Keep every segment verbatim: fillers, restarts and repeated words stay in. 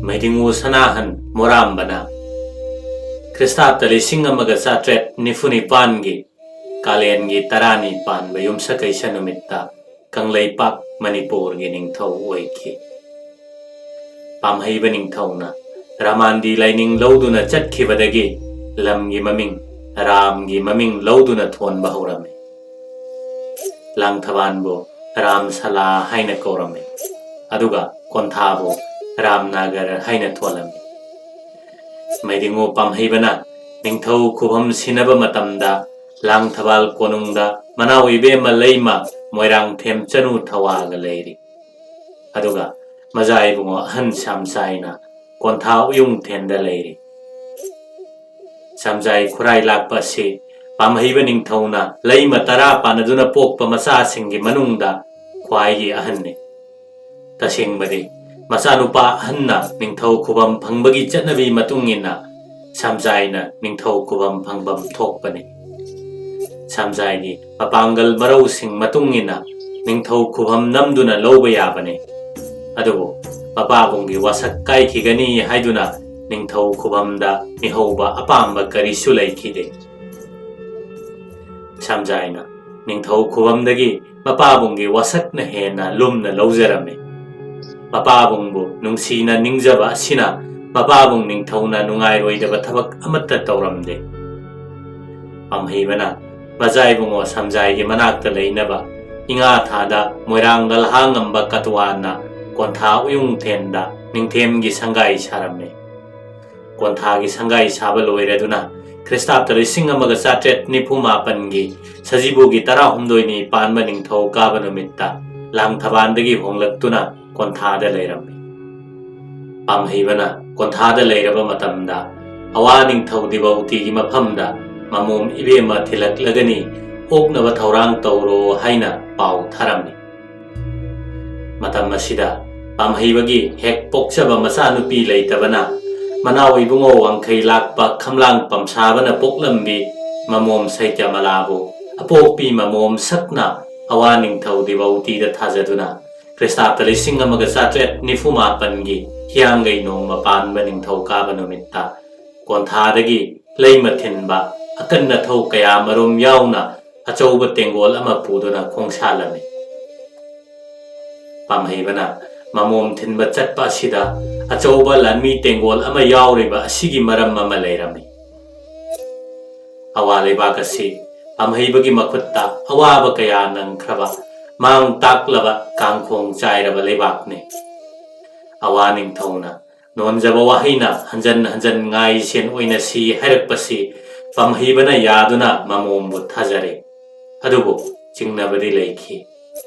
ꯃꯩꯗꯤꯡꯉꯨ ꯁꯅꯥꯍꯟ ꯃꯣꯔꯥꯝꯕꯅ ꯈ꯭ꯔꯤꯁꯇꯥꯕꯇ ꯂꯤꯁꯤꯡ ꯑꯃꯒ ꯆꯥꯇ꯭ꯔꯦꯠ ꯅꯤꯐꯨ ꯅꯤꯄꯥꯟꯒꯤ ꯀꯥꯂꯦꯟꯒꯤ ꯇꯔꯥꯅꯤ ꯄꯥꯟꯕ ꯌꯨꯝꯁꯀꯩꯁ ꯅꯨꯃꯤꯠꯇ ꯀꯪꯂꯩꯄꯥꯛ ꯃꯅꯤꯄꯨꯔꯒꯤ ꯅꯤꯡꯊꯧ ꯑꯣꯏꯈꯤ꯫ ꯄꯥꯝꯍꯩꯕ ꯅꯤꯡꯊꯧꯅ ꯔꯥꯃꯥꯟꯗꯤ ꯂꯥꯏꯅꯤꯡ ꯂꯧꯗꯨꯅ ꯆꯠꯈꯤꯕꯗꯒꯤ ꯂꯝꯒꯤ ꯃꯃꯤꯡ ꯔꯥꯝꯒꯤ ꯃꯃꯤꯡ ꯂꯧꯗꯨꯅ ꯊꯣꯟꯕ ꯍꯧꯔꯝꯃꯤ꯫ ꯂꯥꯡꯊꯕꯥꯟꯕꯨ ꯔꯥꯝꯁꯥꯂꯥ ꯍꯥꯏꯅ ꯀꯧꯔꯝꯃꯤ, ꯑꯗꯨꯒ ꯀꯣꯟꯊꯥꯕꯨ ꯔꯥꯝꯅꯥꯒꯔ ꯍꯥꯏꯅ ꯊꯣꯜꯂꯝꯃꯤ꯫ ꯃꯩꯗꯤꯡꯉꯨ ꯄꯥꯝꯍꯩꯕꯅ ꯅꯤꯡꯊꯧ ꯈꯨꯕꯝ ꯁꯤꯟꯅꯕ ꯃꯇꯝꯗ ꯂꯥꯡꯊꯕꯥꯜ ꯀꯣꯅꯨꯡꯗ ꯃꯅꯥꯎ ꯏꯕꯦꯝꯃ ꯂꯩꯃ ꯃꯣꯏꯔꯥꯡꯊꯦꯝ ꯆꯅꯨ ꯊꯋꯥꯒ ꯂꯩꯔꯤ꯫ ꯑꯗꯨꯒ ꯃꯖꯥ ꯏꯕꯨꯡꯉꯣ ꯑꯍꯟ ꯁꯥꯝꯆꯥꯏꯅ ꯀꯣꯟꯊꯥ ꯎꯌꯨꯡꯊꯦꯟꯗ ꯂꯩꯔꯤ꯫ ꯁꯥꯝꯆꯥꯏ ꯈꯨꯔꯥꯏ ꯂꯥꯛꯄ ꯑꯁꯤ ꯄꯥꯝꯍꯩꯕ ꯅꯤꯡꯊꯧꯅ ꯂꯩꯃ ꯇꯔꯥ ꯄꯥꯟꯅꯗꯨꯅ ꯄꯣꯛꯄ ꯃꯆꯥꯁꯤꯡꯒꯤ ꯃꯅꯨꯡꯗ ꯈ꯭ꯋꯥꯏꯒꯤ ꯑꯍꯟꯅꯤ꯫ ꯇꯁꯦꯡꯕꯗꯤ, ꯃꯆꯥꯅꯨꯄꯥ ꯑꯍꯟꯅ ꯅꯤꯡꯊꯧ ꯈꯨꯕꯝ ꯐꯪꯕꯒꯤ ꯆꯠꯅꯕꯤ ꯃꯇꯨꯡ ꯏꯟꯅ ꯁꯥꯝꯆꯥꯏꯅ ꯅꯤꯡꯊꯧ ꯈꯨꯕꯝ ꯐꯪꯐꯝ ꯊꯣꯛꯄꯅꯤ꯫ ꯁꯥꯝꯆꯥꯏꯒꯤ ꯃꯄꯥꯡꯒꯜ ꯃꯔꯧꯁꯤꯡ ꯃꯇꯨꯡ ꯏꯟꯅ ꯅꯤꯡꯊꯧ ꯈꯨꯕꯝ ꯅꯝꯗꯨꯅ ꯂꯧꯕ ꯌꯥꯕꯅꯤ꯫ ꯑꯗꯨꯕꯨ ꯃꯄꯥꯕꯨꯡꯒꯤ ꯋꯥꯁꯛ ꯀꯥꯏꯈꯤꯒꯅꯤ ꯍꯥꯏꯗꯨꯅ ꯅꯤꯡꯊꯧ ꯈꯨꯕꯝꯗ ꯃꯤꯍꯧꯕ ꯑꯄꯥꯝꯕ ꯀꯔꯤꯁꯨ ꯂꯩꯈꯤꯗꯦ꯫ ꯁꯥꯝꯆꯥꯏꯅ ꯅꯤꯡꯊꯧ ꯈꯨꯕꯝꯗꯒꯤ ꯃꯄꯥꯕꯨꯡꯒꯤ ꯋꯥꯁꯛꯅ ꯍꯦꯟꯅ ꯂꯨꯝꯅ ꯂꯧꯖꯔꯝꯃꯤ꯫ ꯃꯄꯥꯕꯨꯡꯕꯨ ꯅꯨꯡꯁꯤꯅ ꯅꯤꯡꯖꯕ ꯑꯁꯤꯅ ꯃꯄꯥꯕꯨꯡ ꯅꯤꯡꯊꯧꯅ ꯅꯨꯡꯉꯥꯏꯔꯣꯏꯗꯕ ꯊꯕꯛ ꯑꯃꯠꯇ ꯇꯧꯔꯝꯗꯦ꯫ ꯄꯥꯝꯍꯩꯕꯅ ꯃꯖꯥ ꯏꯕꯨꯡꯉꯣ ꯁꯥꯝꯆꯥꯏꯒꯤ ꯃꯅꯥꯛꯇ ꯂꯩꯅꯕ ꯏꯉꯥ ꯊꯥꯗ ꯃꯣꯏꯔꯥꯡ ꯂꯜꯍꯥ ꯉꯝꯕ ꯀꯇꯋꯥꯟꯅ ꯀꯣꯟꯊꯥ ꯎꯌꯨꯡꯊꯦꯟꯗ ꯅꯤꯡꯊꯦꯝꯒꯤ ꯁꯪꯒꯥꯏ ꯁꯥꯔꯝꯃꯤ꯫ ꯀꯣꯟꯊꯥꯒꯤ ꯁꯪꯒꯥꯏ ꯁꯥꯕ ꯂꯣꯏꯔꯗꯨꯅ ꯈ꯭ꯔꯤꯁꯇꯥꯕꯇ ꯂꯤꯁꯤꯡ ꯑꯃꯒ ꯆꯥꯇ꯭ꯔꯦꯠ ꯅꯤꯐꯨ ꯃꯥꯄꯟꯒꯤ ꯁꯖꯤꯕꯨꯒꯤ ꯇꯔꯥꯍꯨꯝꯗꯣꯏꯅꯤ ꯄꯥꯟꯕ ꯅꯤꯡꯊꯧ ꯀꯥꯕ ꯅꯨꯃꯤꯠꯇ ꯂꯥꯡꯊꯕꯥꯟꯗꯒꯤ ꯍꯣꯡꯂꯛꯇꯨꯅ ꯀꯣꯟꯊꯥꯗ ꯂꯩꯔꯝꯃꯤ꯫ ꯄꯥꯝꯍꯩꯕꯅ ꯀꯣꯟꯊꯥꯗ ꯂꯩꯔꯕ ꯃꯇꯝꯗ ꯑꯋꯥ ꯅꯤꯡꯊꯧ ꯗꯤꯕꯧꯇꯤꯒꯤ ꯃꯐꯝꯗ ꯃꯃꯣꯝ ꯏꯕꯦꯝꯃ ꯊꯤꯜꯂꯛꯂꯒꯅꯤ, ꯑꯣꯛꯅꯕ ꯊꯧꯔꯥꯡ ꯇꯧꯔꯣ ꯍꯥꯏꯅ ꯄꯥꯎ ꯊꯥꯔꯝꯃꯤ꯫ ꯃꯇꯝ ꯑꯁꯤꯗ ꯄꯥꯝꯍꯩꯕꯒꯤ ꯍꯦꯛ ꯄꯣꯛꯆꯕ ꯃꯆꯥꯅꯨꯄꯤ ꯂꯩꯇꯕꯅ ꯃꯅꯥꯎ ꯏꯕꯨꯡꯉꯣ ꯋꯥꯡꯈꯩ ꯂꯥꯛꯄ ꯈꯝꯂꯥꯡ ꯄꯝꯁꯥꯕꯅ ꯄꯣꯛꯂꯝꯕꯤ ꯃꯃꯣꯝ ꯁꯩꯇ꯭ꯌꯃꯂꯥꯕꯨ ꯑꯄꯣꯛꯄꯤ ꯃꯃꯣꯝ ꯁꯛꯅ ꯑꯋꯥ ꯅꯤꯡꯊꯧ ꯗꯤꯕꯧꯇꯤꯗ ꯊꯥꯖꯗꯨꯅ ꯈ꯭ꯔꯤꯁꯇꯥꯕꯇ ꯂꯤꯁꯤꯡ ꯑꯃꯒ ꯆꯥꯇ꯭ꯔꯦꯠ ꯅꯤꯐꯨ ꯃꯥꯄꯟꯒꯤ ꯍꯤꯌꯥꯡꯒꯩ ꯅꯣꯡꯃ ꯄꯥꯟꯕ ꯅꯤꯡꯊꯧ ꯀꯥꯕ ꯅꯨꯃꯤꯠꯇ ꯀꯣꯟꯊꯥꯗꯒꯤ ꯂꯩꯃ ꯊꯤꯟꯕ ꯑꯀꯟ ꯑꯊꯧ ꯀꯌꯥ ꯃꯔꯨꯝ ꯌꯥꯎꯅ ꯑꯆꯧꯕ ꯇꯦꯡꯒꯣꯜ ꯑꯃ ꯄꯨꯗꯨꯅ ꯈꯣꯡꯁꯥꯜꯂꯝꯃꯤ꯫ ꯄꯥꯝꯍꯩꯕꯅ ꯃꯃꯣꯝ ꯊꯤꯟꯕ ꯆꯠꯄ ꯑꯁꯤꯗ ꯑꯆꯧꯕ ꯂꯥꯟꯃꯤ ꯇꯦꯡꯒꯣꯜ ꯑꯃ ꯌꯥꯎꯔꯤꯕ ꯑꯁꯤꯒꯤ ꯃꯔꯝ ꯑꯃ ꯂꯩꯔꯝꯃꯤ꯫ ꯑꯋꯥ ꯂꯩꯕꯥꯛ ꯑꯁꯤ ꯄꯥꯝꯍꯩꯕꯒꯤ ꯃꯈꯨꯠꯇ ꯑꯋꯥꯕ ꯀꯌꯥ ꯅꯪꯈ꯭ꯔꯕ, ꯃꯥꯡ ꯇꯥꯛꯂꯕ, ꯀꯥꯡꯈꯣꯡ ꯆꯥꯏꯔꯕ ꯂꯩꯕꯥꯛꯅꯤ꯫ ꯑꯋꯥ ꯅꯤꯡꯊꯧꯅ ꯅꯣꯟꯖꯕ ꯋꯥꯍꯩꯅ ꯍꯟꯖꯟ ꯍꯟꯖꯟ ꯉꯥꯏ ꯁꯦꯟ ꯑꯣꯏꯅ ꯁꯤ ꯍꯥꯏꯔꯛꯄꯁꯤ ꯄꯥꯝꯍꯩꯕꯅ ꯌꯥꯗꯨꯅ ꯃꯃꯣꯝꯕꯨ ꯊꯥꯖꯔꯦ꯫ ꯑꯗꯨꯕꯨ ꯆꯤꯡꯅꯕꯗꯤ ꯂꯩꯈꯤ꯫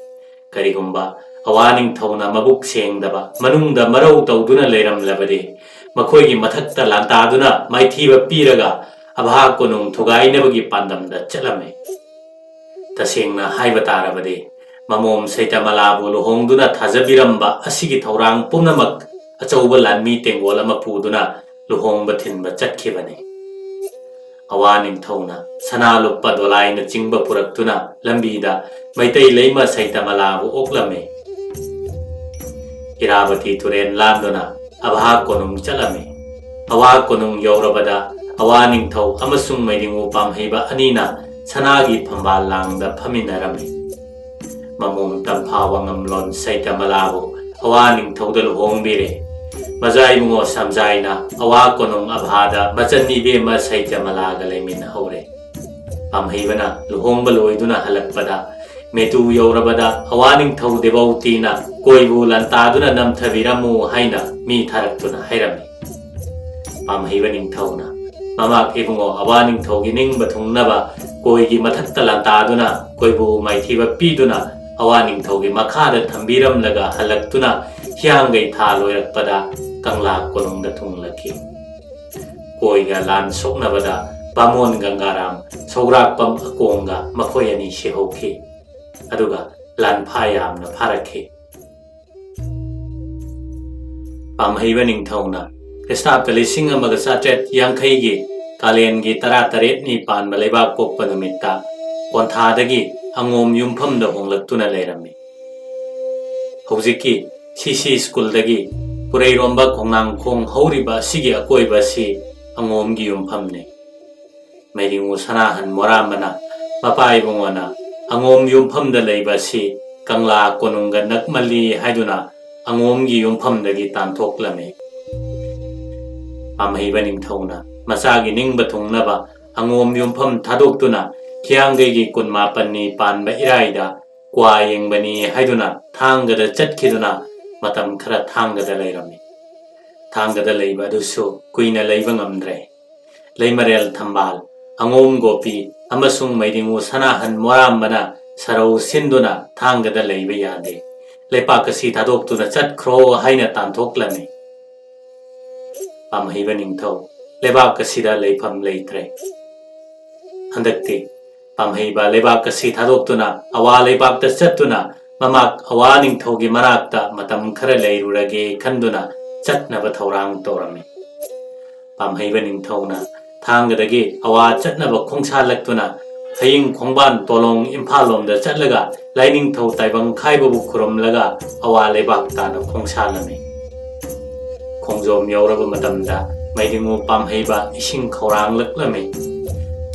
ꯀꯔꯤꯒꯨꯝꯕ ꯑꯋꯥ ꯅꯤꯡꯊꯧꯅ ꯃꯕꯨꯛ ꯁꯦꯡꯗꯕ, ꯃꯅꯨꯡꯗ ꯃꯔꯧ ꯇꯧꯗꯨꯅ ꯂꯩꯔꯝꯂꯕꯗꯤ, ꯃꯈꯣꯏꯒꯤ ꯃꯊꯛꯇ ꯂꯥꯟꯇꯥꯗꯨꯅ ꯃꯥꯏꯊꯤꯕ ꯄꯤꯔꯒ ꯑꯚꯥ ꯀꯣꯅꯨꯡ ꯊꯨꯒꯥꯏꯅꯕꯒꯤ ꯄꯥꯟꯗꯝꯗ ꯆꯠꯂꯝꯃꯤ꯫ ꯇꯁꯦꯡꯅ ꯍꯥꯏꯕ ꯇꯥꯔꯕꯗꯤ, ꯃꯃꯣꯝ ꯁꯩꯇꯃꯂꯥꯕꯨ ꯂꯨꯍꯣꯡꯗꯨꯅ ꯊꯥꯖꯕꯤꯔꯝꯕ ꯑꯁꯤꯒꯤ ꯊꯧꯔꯥꯡ ꯄꯨꯝꯅꯃꯛ ꯑꯆꯧꯕ ꯂꯥꯟꯃꯤ ꯇꯦꯡꯒꯣꯜ ꯑꯃ ꯄꯨꯗꯨꯅ ꯂꯨꯍꯣꯡꯕ ꯊꯤꯟꯕ ꯆꯠꯈꯤꯕꯅꯤ꯫ ꯑꯋꯥ ꯅꯤꯡꯊꯧꯅ ꯁꯅꯥ ꯂꯨꯄꯥ ꯗꯣꯂꯥꯏꯅꯆꯤꯡꯕ ꯄꯨꯔꯛꯇꯨꯅ ꯂꯝꯕꯤꯗ ꯃꯩꯇꯩ ꯂꯩꯃ ꯁꯩꯇꯃꯂꯥꯕꯨ ꯑꯣꯛꯂꯝꯃꯤ꯫ ꯏꯔꯥꯕꯇꯤ ꯇꯨꯔꯦꯜ ꯂꯥꯟꯗꯨꯅ ꯑꯚꯥ ꯀꯣꯅꯨꯡ ꯆꯠꯂꯝꯃꯤ꯫ ꯑꯋꯥ ꯀꯣꯅꯨꯡ ꯌꯧꯔꯕꯗ ꯑꯋꯥ ꯅꯤꯡꯊꯧ ꯑꯃꯁꯨꯡ ꯃꯩꯗꯤꯡꯉꯨ ꯄꯥꯝꯍꯩꯕ ꯑꯅꯤꯅ ꯁꯅꯥꯒꯤ ꯐꯝꯕꯥꯜ ꯂꯥꯡꯗ ꯐꯝꯃꯤꯟꯅꯔꯝꯃꯤ꯫ ꯃꯃꯣꯝ ꯇꯝꯐꯥ ꯋꯥꯉꯝꯂꯣꯟ ꯁꯩꯇꯃꯂꯥꯕꯨ ꯑꯋꯥ ꯅꯤꯡꯊꯧꯗ ꯂꯨꯍꯣꯡꯕꯤꯔꯦ꯫ ꯃꯖꯥ ꯏꯕꯨꯡꯉꯣ ꯁꯝꯖꯥꯏꯅ ꯑꯋꯥ ꯀꯣꯅꯨꯡ ꯑꯚꯥꯗ ꯃꯆꯟ ꯏꯕꯦꯝꯃ ꯁꯩꯇꯃꯂꯥꯒ ꯂꯩꯃꯤꯟꯅꯍꯧꯔꯦ꯫ ꯄꯥꯝꯍꯩꯕꯅ ꯂꯨꯍꯣꯡꯕ ꯂꯣꯏꯗꯨꯅ ꯍꯜꯂꯛꯄꯗ, ꯃꯦꯇꯨ ꯌꯧꯔꯕꯗ ꯑꯋꯥ ꯅꯤꯡꯊꯧ ꯗꯦꯕꯧꯇꯤꯅ ꯀꯣꯏꯕꯨ ꯂꯥꯟꯇꯥꯗꯨꯅ ꯅꯝꯊꯕꯤꯔꯝꯃꯨ ꯍꯥꯏꯅ ꯃꯤ ꯊꯥꯔꯛꯇꯨꯅ ꯍꯥꯏꯔꯝꯃꯤ꯫ ꯄꯥꯝꯍꯩꯕ ꯅꯤꯡꯊꯧꯅ ꯃꯃꯥꯛ ꯏꯕꯨꯡꯉꯣ ꯑꯋꯥ ꯅꯤꯡꯊꯧꯒꯤ ꯅꯤꯡꯕ ꯊꯨꯡꯅꯕ ꯀꯣꯏꯒꯤ ꯃꯊꯛꯇ ꯂꯥꯟꯇꯥꯗꯨꯅ ꯀꯣꯏꯕꯨ ꯃꯥꯏꯊꯤꯕ ꯄꯤꯗꯨꯅ ꯑꯋꯥ ꯅꯤꯡꯊꯧꯒꯤ ꯃꯈꯥꯗ ꯊꯝꯕꯤꯔꯝꯂꯒ ꯍꯜꯂꯛꯇꯨꯅ ꯍꯤꯌꯥꯡꯒꯩ ꯊꯥ ꯂꯣꯏꯔꯛꯄꯗ ꯀꯪꯂꯥ ꯀꯣꯅꯨꯡꯗ ꯊꯨꯡꯂꯛꯈꯤ꯫ ꯀꯣꯏꯒ ꯂꯥꯟ ꯁꯣꯛꯅꯕꯗ ꯕꯥꯃꯣꯟ ꯒꯪꯒꯥꯔꯥꯝ ꯁꯧꯒ꯭ꯔꯥꯛꯄꯝ ꯑꯀꯣꯡꯒ ꯃꯈꯣꯏ ꯑꯅꯤ ꯁꯤꯍꯧꯈꯤ꯫ ꯑꯗꯨꯒ ꯂꯥꯟꯐꯥ ꯌꯥꯝꯅ ꯐꯥꯔꯛꯈꯤ꯫ ꯄꯥꯝꯍꯩꯕ ꯅꯤꯡꯊꯧꯅ ꯈ꯭ꯔꯤꯁꯇꯥꯕꯗ ꯂꯤꯁꯤꯡ ꯑꯃꯒ ꯆꯥꯇ꯭ꯔꯦꯠ ꯌꯥꯡꯈꯩꯒꯤ ꯀꯥꯂꯦꯟꯒꯤ ꯇꯔꯥꯇꯔꯦꯠꯅꯤ ꯄꯥꯟꯕ ꯂꯩꯕꯥꯛ ꯄꯣꯛꯄ ꯅꯨꯃꯤꯠꯇ ꯀꯣꯟꯊꯥꯗꯒꯤ ꯑꯉꯣꯝ ꯌꯨꯝꯐꯝꯗ ꯍꯣꯡꯂꯛꯇꯨꯅ ꯂꯩꯔꯝꯃꯤ꯫ ꯍꯧꯖꯤꯛꯀꯤ ꯁꯤ ꯁꯤ ꯁ꯭ꯀꯨꯜꯗꯒꯤ ꯄꯨꯔꯩꯔꯣꯝꯕ ꯈꯣꯡꯅꯥꯡꯈꯣꯡ ꯍꯧꯔꯤꯕ ꯑꯁꯤꯒꯤ ꯑꯀꯣꯏꯕ ꯑꯁꯤ ꯑꯉꯣꯝꯒꯤ ꯌꯨꯝꯐꯝꯅꯤ꯫ ꯃꯩꯔꯤꯉꯨ ꯁꯅꯥꯍꯟ ꯃꯣꯔꯥꯝꯕꯅ ꯃꯄꯥ ꯏꯕꯨꯡꯉꯣꯅ ꯑꯉꯣꯝ ꯌꯨꯝꯐꯝꯗ ꯂꯩꯕ ꯑꯁꯤ ꯀꯪꯂꯥ ꯀꯣꯅꯨꯡꯒ ꯅꯛꯃꯜꯂꯤ ꯍꯥꯏꯗꯨꯅ ꯑꯉꯣꯝꯒꯤ ꯌꯨꯝꯐꯝꯗꯒꯤ ꯇꯥꯟꯊꯣꯛꯂꯝꯃꯤ꯫ ꯄꯥꯝꯍꯩꯕ ꯅꯤꯡꯊꯧꯅ ꯃꯆꯥꯒꯤ ꯅꯤꯡꯕ ꯊꯨꯡꯅꯕ ꯑꯉꯣꯝ ꯌꯨꯝꯐꯝ ꯊꯥꯗꯣꯛꯇꯨꯅ ꯍꯤꯌꯥꯡꯒꯩꯒꯤ ꯀꯨꯟꯃꯥꯄꯟꯅꯤ ꯄꯥꯟꯕ ꯏꯔꯥꯏꯗ ꯀ꯭ꯋꯥ ꯌꯦꯡꯕꯅꯤ ꯍꯥꯏꯗꯨꯅ ꯊꯥꯡꯒꯗ ꯆꯠꯈꯤꯗꯨꯅ ꯃꯇꯝ ꯈꯔ ꯊꯥꯡꯒꯗ ꯂꯩꯔꯝꯃꯤ꯫ ꯊꯥꯡꯒꯗ ꯂꯩꯕ ꯑꯗꯨꯁꯨ ꯀꯨꯏꯅ ꯂꯩꯕ ꯉꯝꯗ꯭ꯔꯦ꯫ ꯂꯩꯃꯔꯦꯜ ꯊꯝꯕꯥꯜ, ꯑꯉꯣꯝ ꯒꯣꯄꯤ ꯑꯃꯁꯨꯡ ꯃꯩꯔꯤꯉꯨ ꯁꯅꯥꯍꯟ ꯃꯣꯔꯥꯝꯕꯅ ꯁꯔꯧ ꯁꯤꯟꯗꯨꯅ ꯊꯥꯡꯒꯗ ꯂꯩꯕ ꯌꯥꯗꯦ꯫ ꯂꯩꯄꯥꯛ ꯑꯁꯤ ꯊꯥꯗꯣꯛꯇꯨꯅ ꯆꯠꯈ꯭ꯔꯣ ꯍꯥꯏꯅ ꯇꯥꯟꯊꯣꯛꯂꯝꯃꯤ꯫ ꯄꯥꯝꯍꯩꯕ ꯅꯤꯡꯊꯧ ꯂꯩꯕꯥꯛ ꯑꯁꯤꯗ ꯂꯩꯐꯝ ꯂꯩꯇ꯭ꯔꯦ꯫ ꯍꯟꯗꯛꯇꯤ ꯄꯥꯝꯍꯩꯕ ꯂꯩꯕꯥꯛ ꯑꯁꯤ ꯊꯥꯗꯣꯛꯇꯨꯅ ꯑꯋꯥ ꯂꯩꯕꯥꯛꯇ ꯆꯠꯇꯨꯅ ꯃꯃꯥꯛ ꯑꯋꯥ ꯅꯤꯡꯊꯧꯒꯤ ꯃꯅꯥꯛꯇ ꯃꯇꯝ ꯈꯔ ꯂꯩꯔꯨꯔꯒꯦ ꯈꯟꯗꯨꯅ ꯆꯠꯅꯕ ꯊꯧꯔꯥꯡ ꯇꯧꯔꯝꯃꯤ꯫ ꯄꯥꯝꯍꯩꯕ ꯅꯤꯡꯊꯧꯅ ꯊꯥꯡꯒꯗꯒꯤ ꯑꯋꯥ ꯆꯠꯅꯕ ꯈꯣꯡꯁꯥꯜꯂꯛꯇꯨꯅ ꯍꯌꯤꯡ ꯈꯣꯡꯕꯥꯟ ꯇꯣꯂꯣꯡ ꯏꯝꯐꯥꯜ ꯂꯣꯝꯗ ꯆꯠꯂꯒ ꯂꯥꯏꯅꯤꯡꯊꯧ ꯇꯥꯏꯕꯪ ꯈꯥꯏꯕꯕꯨ ꯈꯨꯔꯨꯝꯂꯒ ꯑꯋꯥ ꯂꯩꯕꯥꯛ ꯇꯥꯅ ꯈꯣꯡꯁꯥꯜꯂꯝꯃꯤ꯫ ꯈꯣꯡꯖꯣꯝ ꯌꯧꯔꯕ ꯃꯇꯝꯗ ꯃꯩꯔꯤꯉꯨ ꯄꯥꯝꯍꯩꯕ ꯏꯁꯤꯡ ꯈꯧꯔꯥꯡꯂꯛꯂꯝꯃꯤ꯫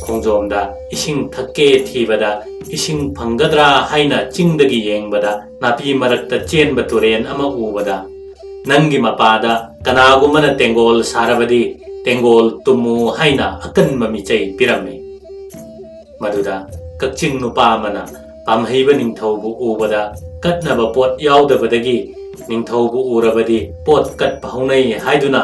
ꯈꯣꯡꯖꯣꯝꯗ ꯏꯁꯤꯡ ꯊꯛꯀꯦ ꯊꯤꯕꯗ ꯏꯁꯤꯡ ꯐꯪꯒꯗ꯭ꯔꯥ ꯍꯥꯏꯅ ꯆꯤꯡꯗꯒꯤ ꯌꯦꯡꯕꯗ ꯅꯥꯄꯤ ꯃꯔꯛꯇ ꯆꯦꯟꯕ ꯇꯨꯔꯦꯟ ꯑꯃ ꯎꯕꯗ, "ꯅꯪꯒꯤ ꯃꯄꯥꯗ ꯀꯅꯥꯒꯨꯝꯕꯅ ꯇꯦꯡꯒꯣꯜ ꯁꯥꯔꯕꯗꯤ ꯇꯦꯡꯒꯣꯜ ꯇꯨꯝꯃꯨ" ꯍꯥꯏꯅ ꯑꯀꯟꯕ ꯃꯤꯆꯩ ꯄꯤꯔꯝꯃꯤ꯫ ꯃꯗꯨꯗ ꯀꯛꯆꯤꯡ ꯅꯨꯄꯥ ꯑꯃꯅ ꯄꯥꯝꯍꯩꯕ ꯅꯤꯡꯊꯧꯕꯨ ꯎꯕꯗ ꯀꯠꯅꯕ ꯄꯣꯠ ꯌꯥꯎꯗꯕꯗꯒꯤ ꯅꯤꯡꯊꯧꯕꯨ ꯎꯔꯕꯗꯤ ꯄꯣꯠ ꯀꯠꯄ ꯍꯧꯅꯩ ꯍꯥꯏꯗꯨꯅ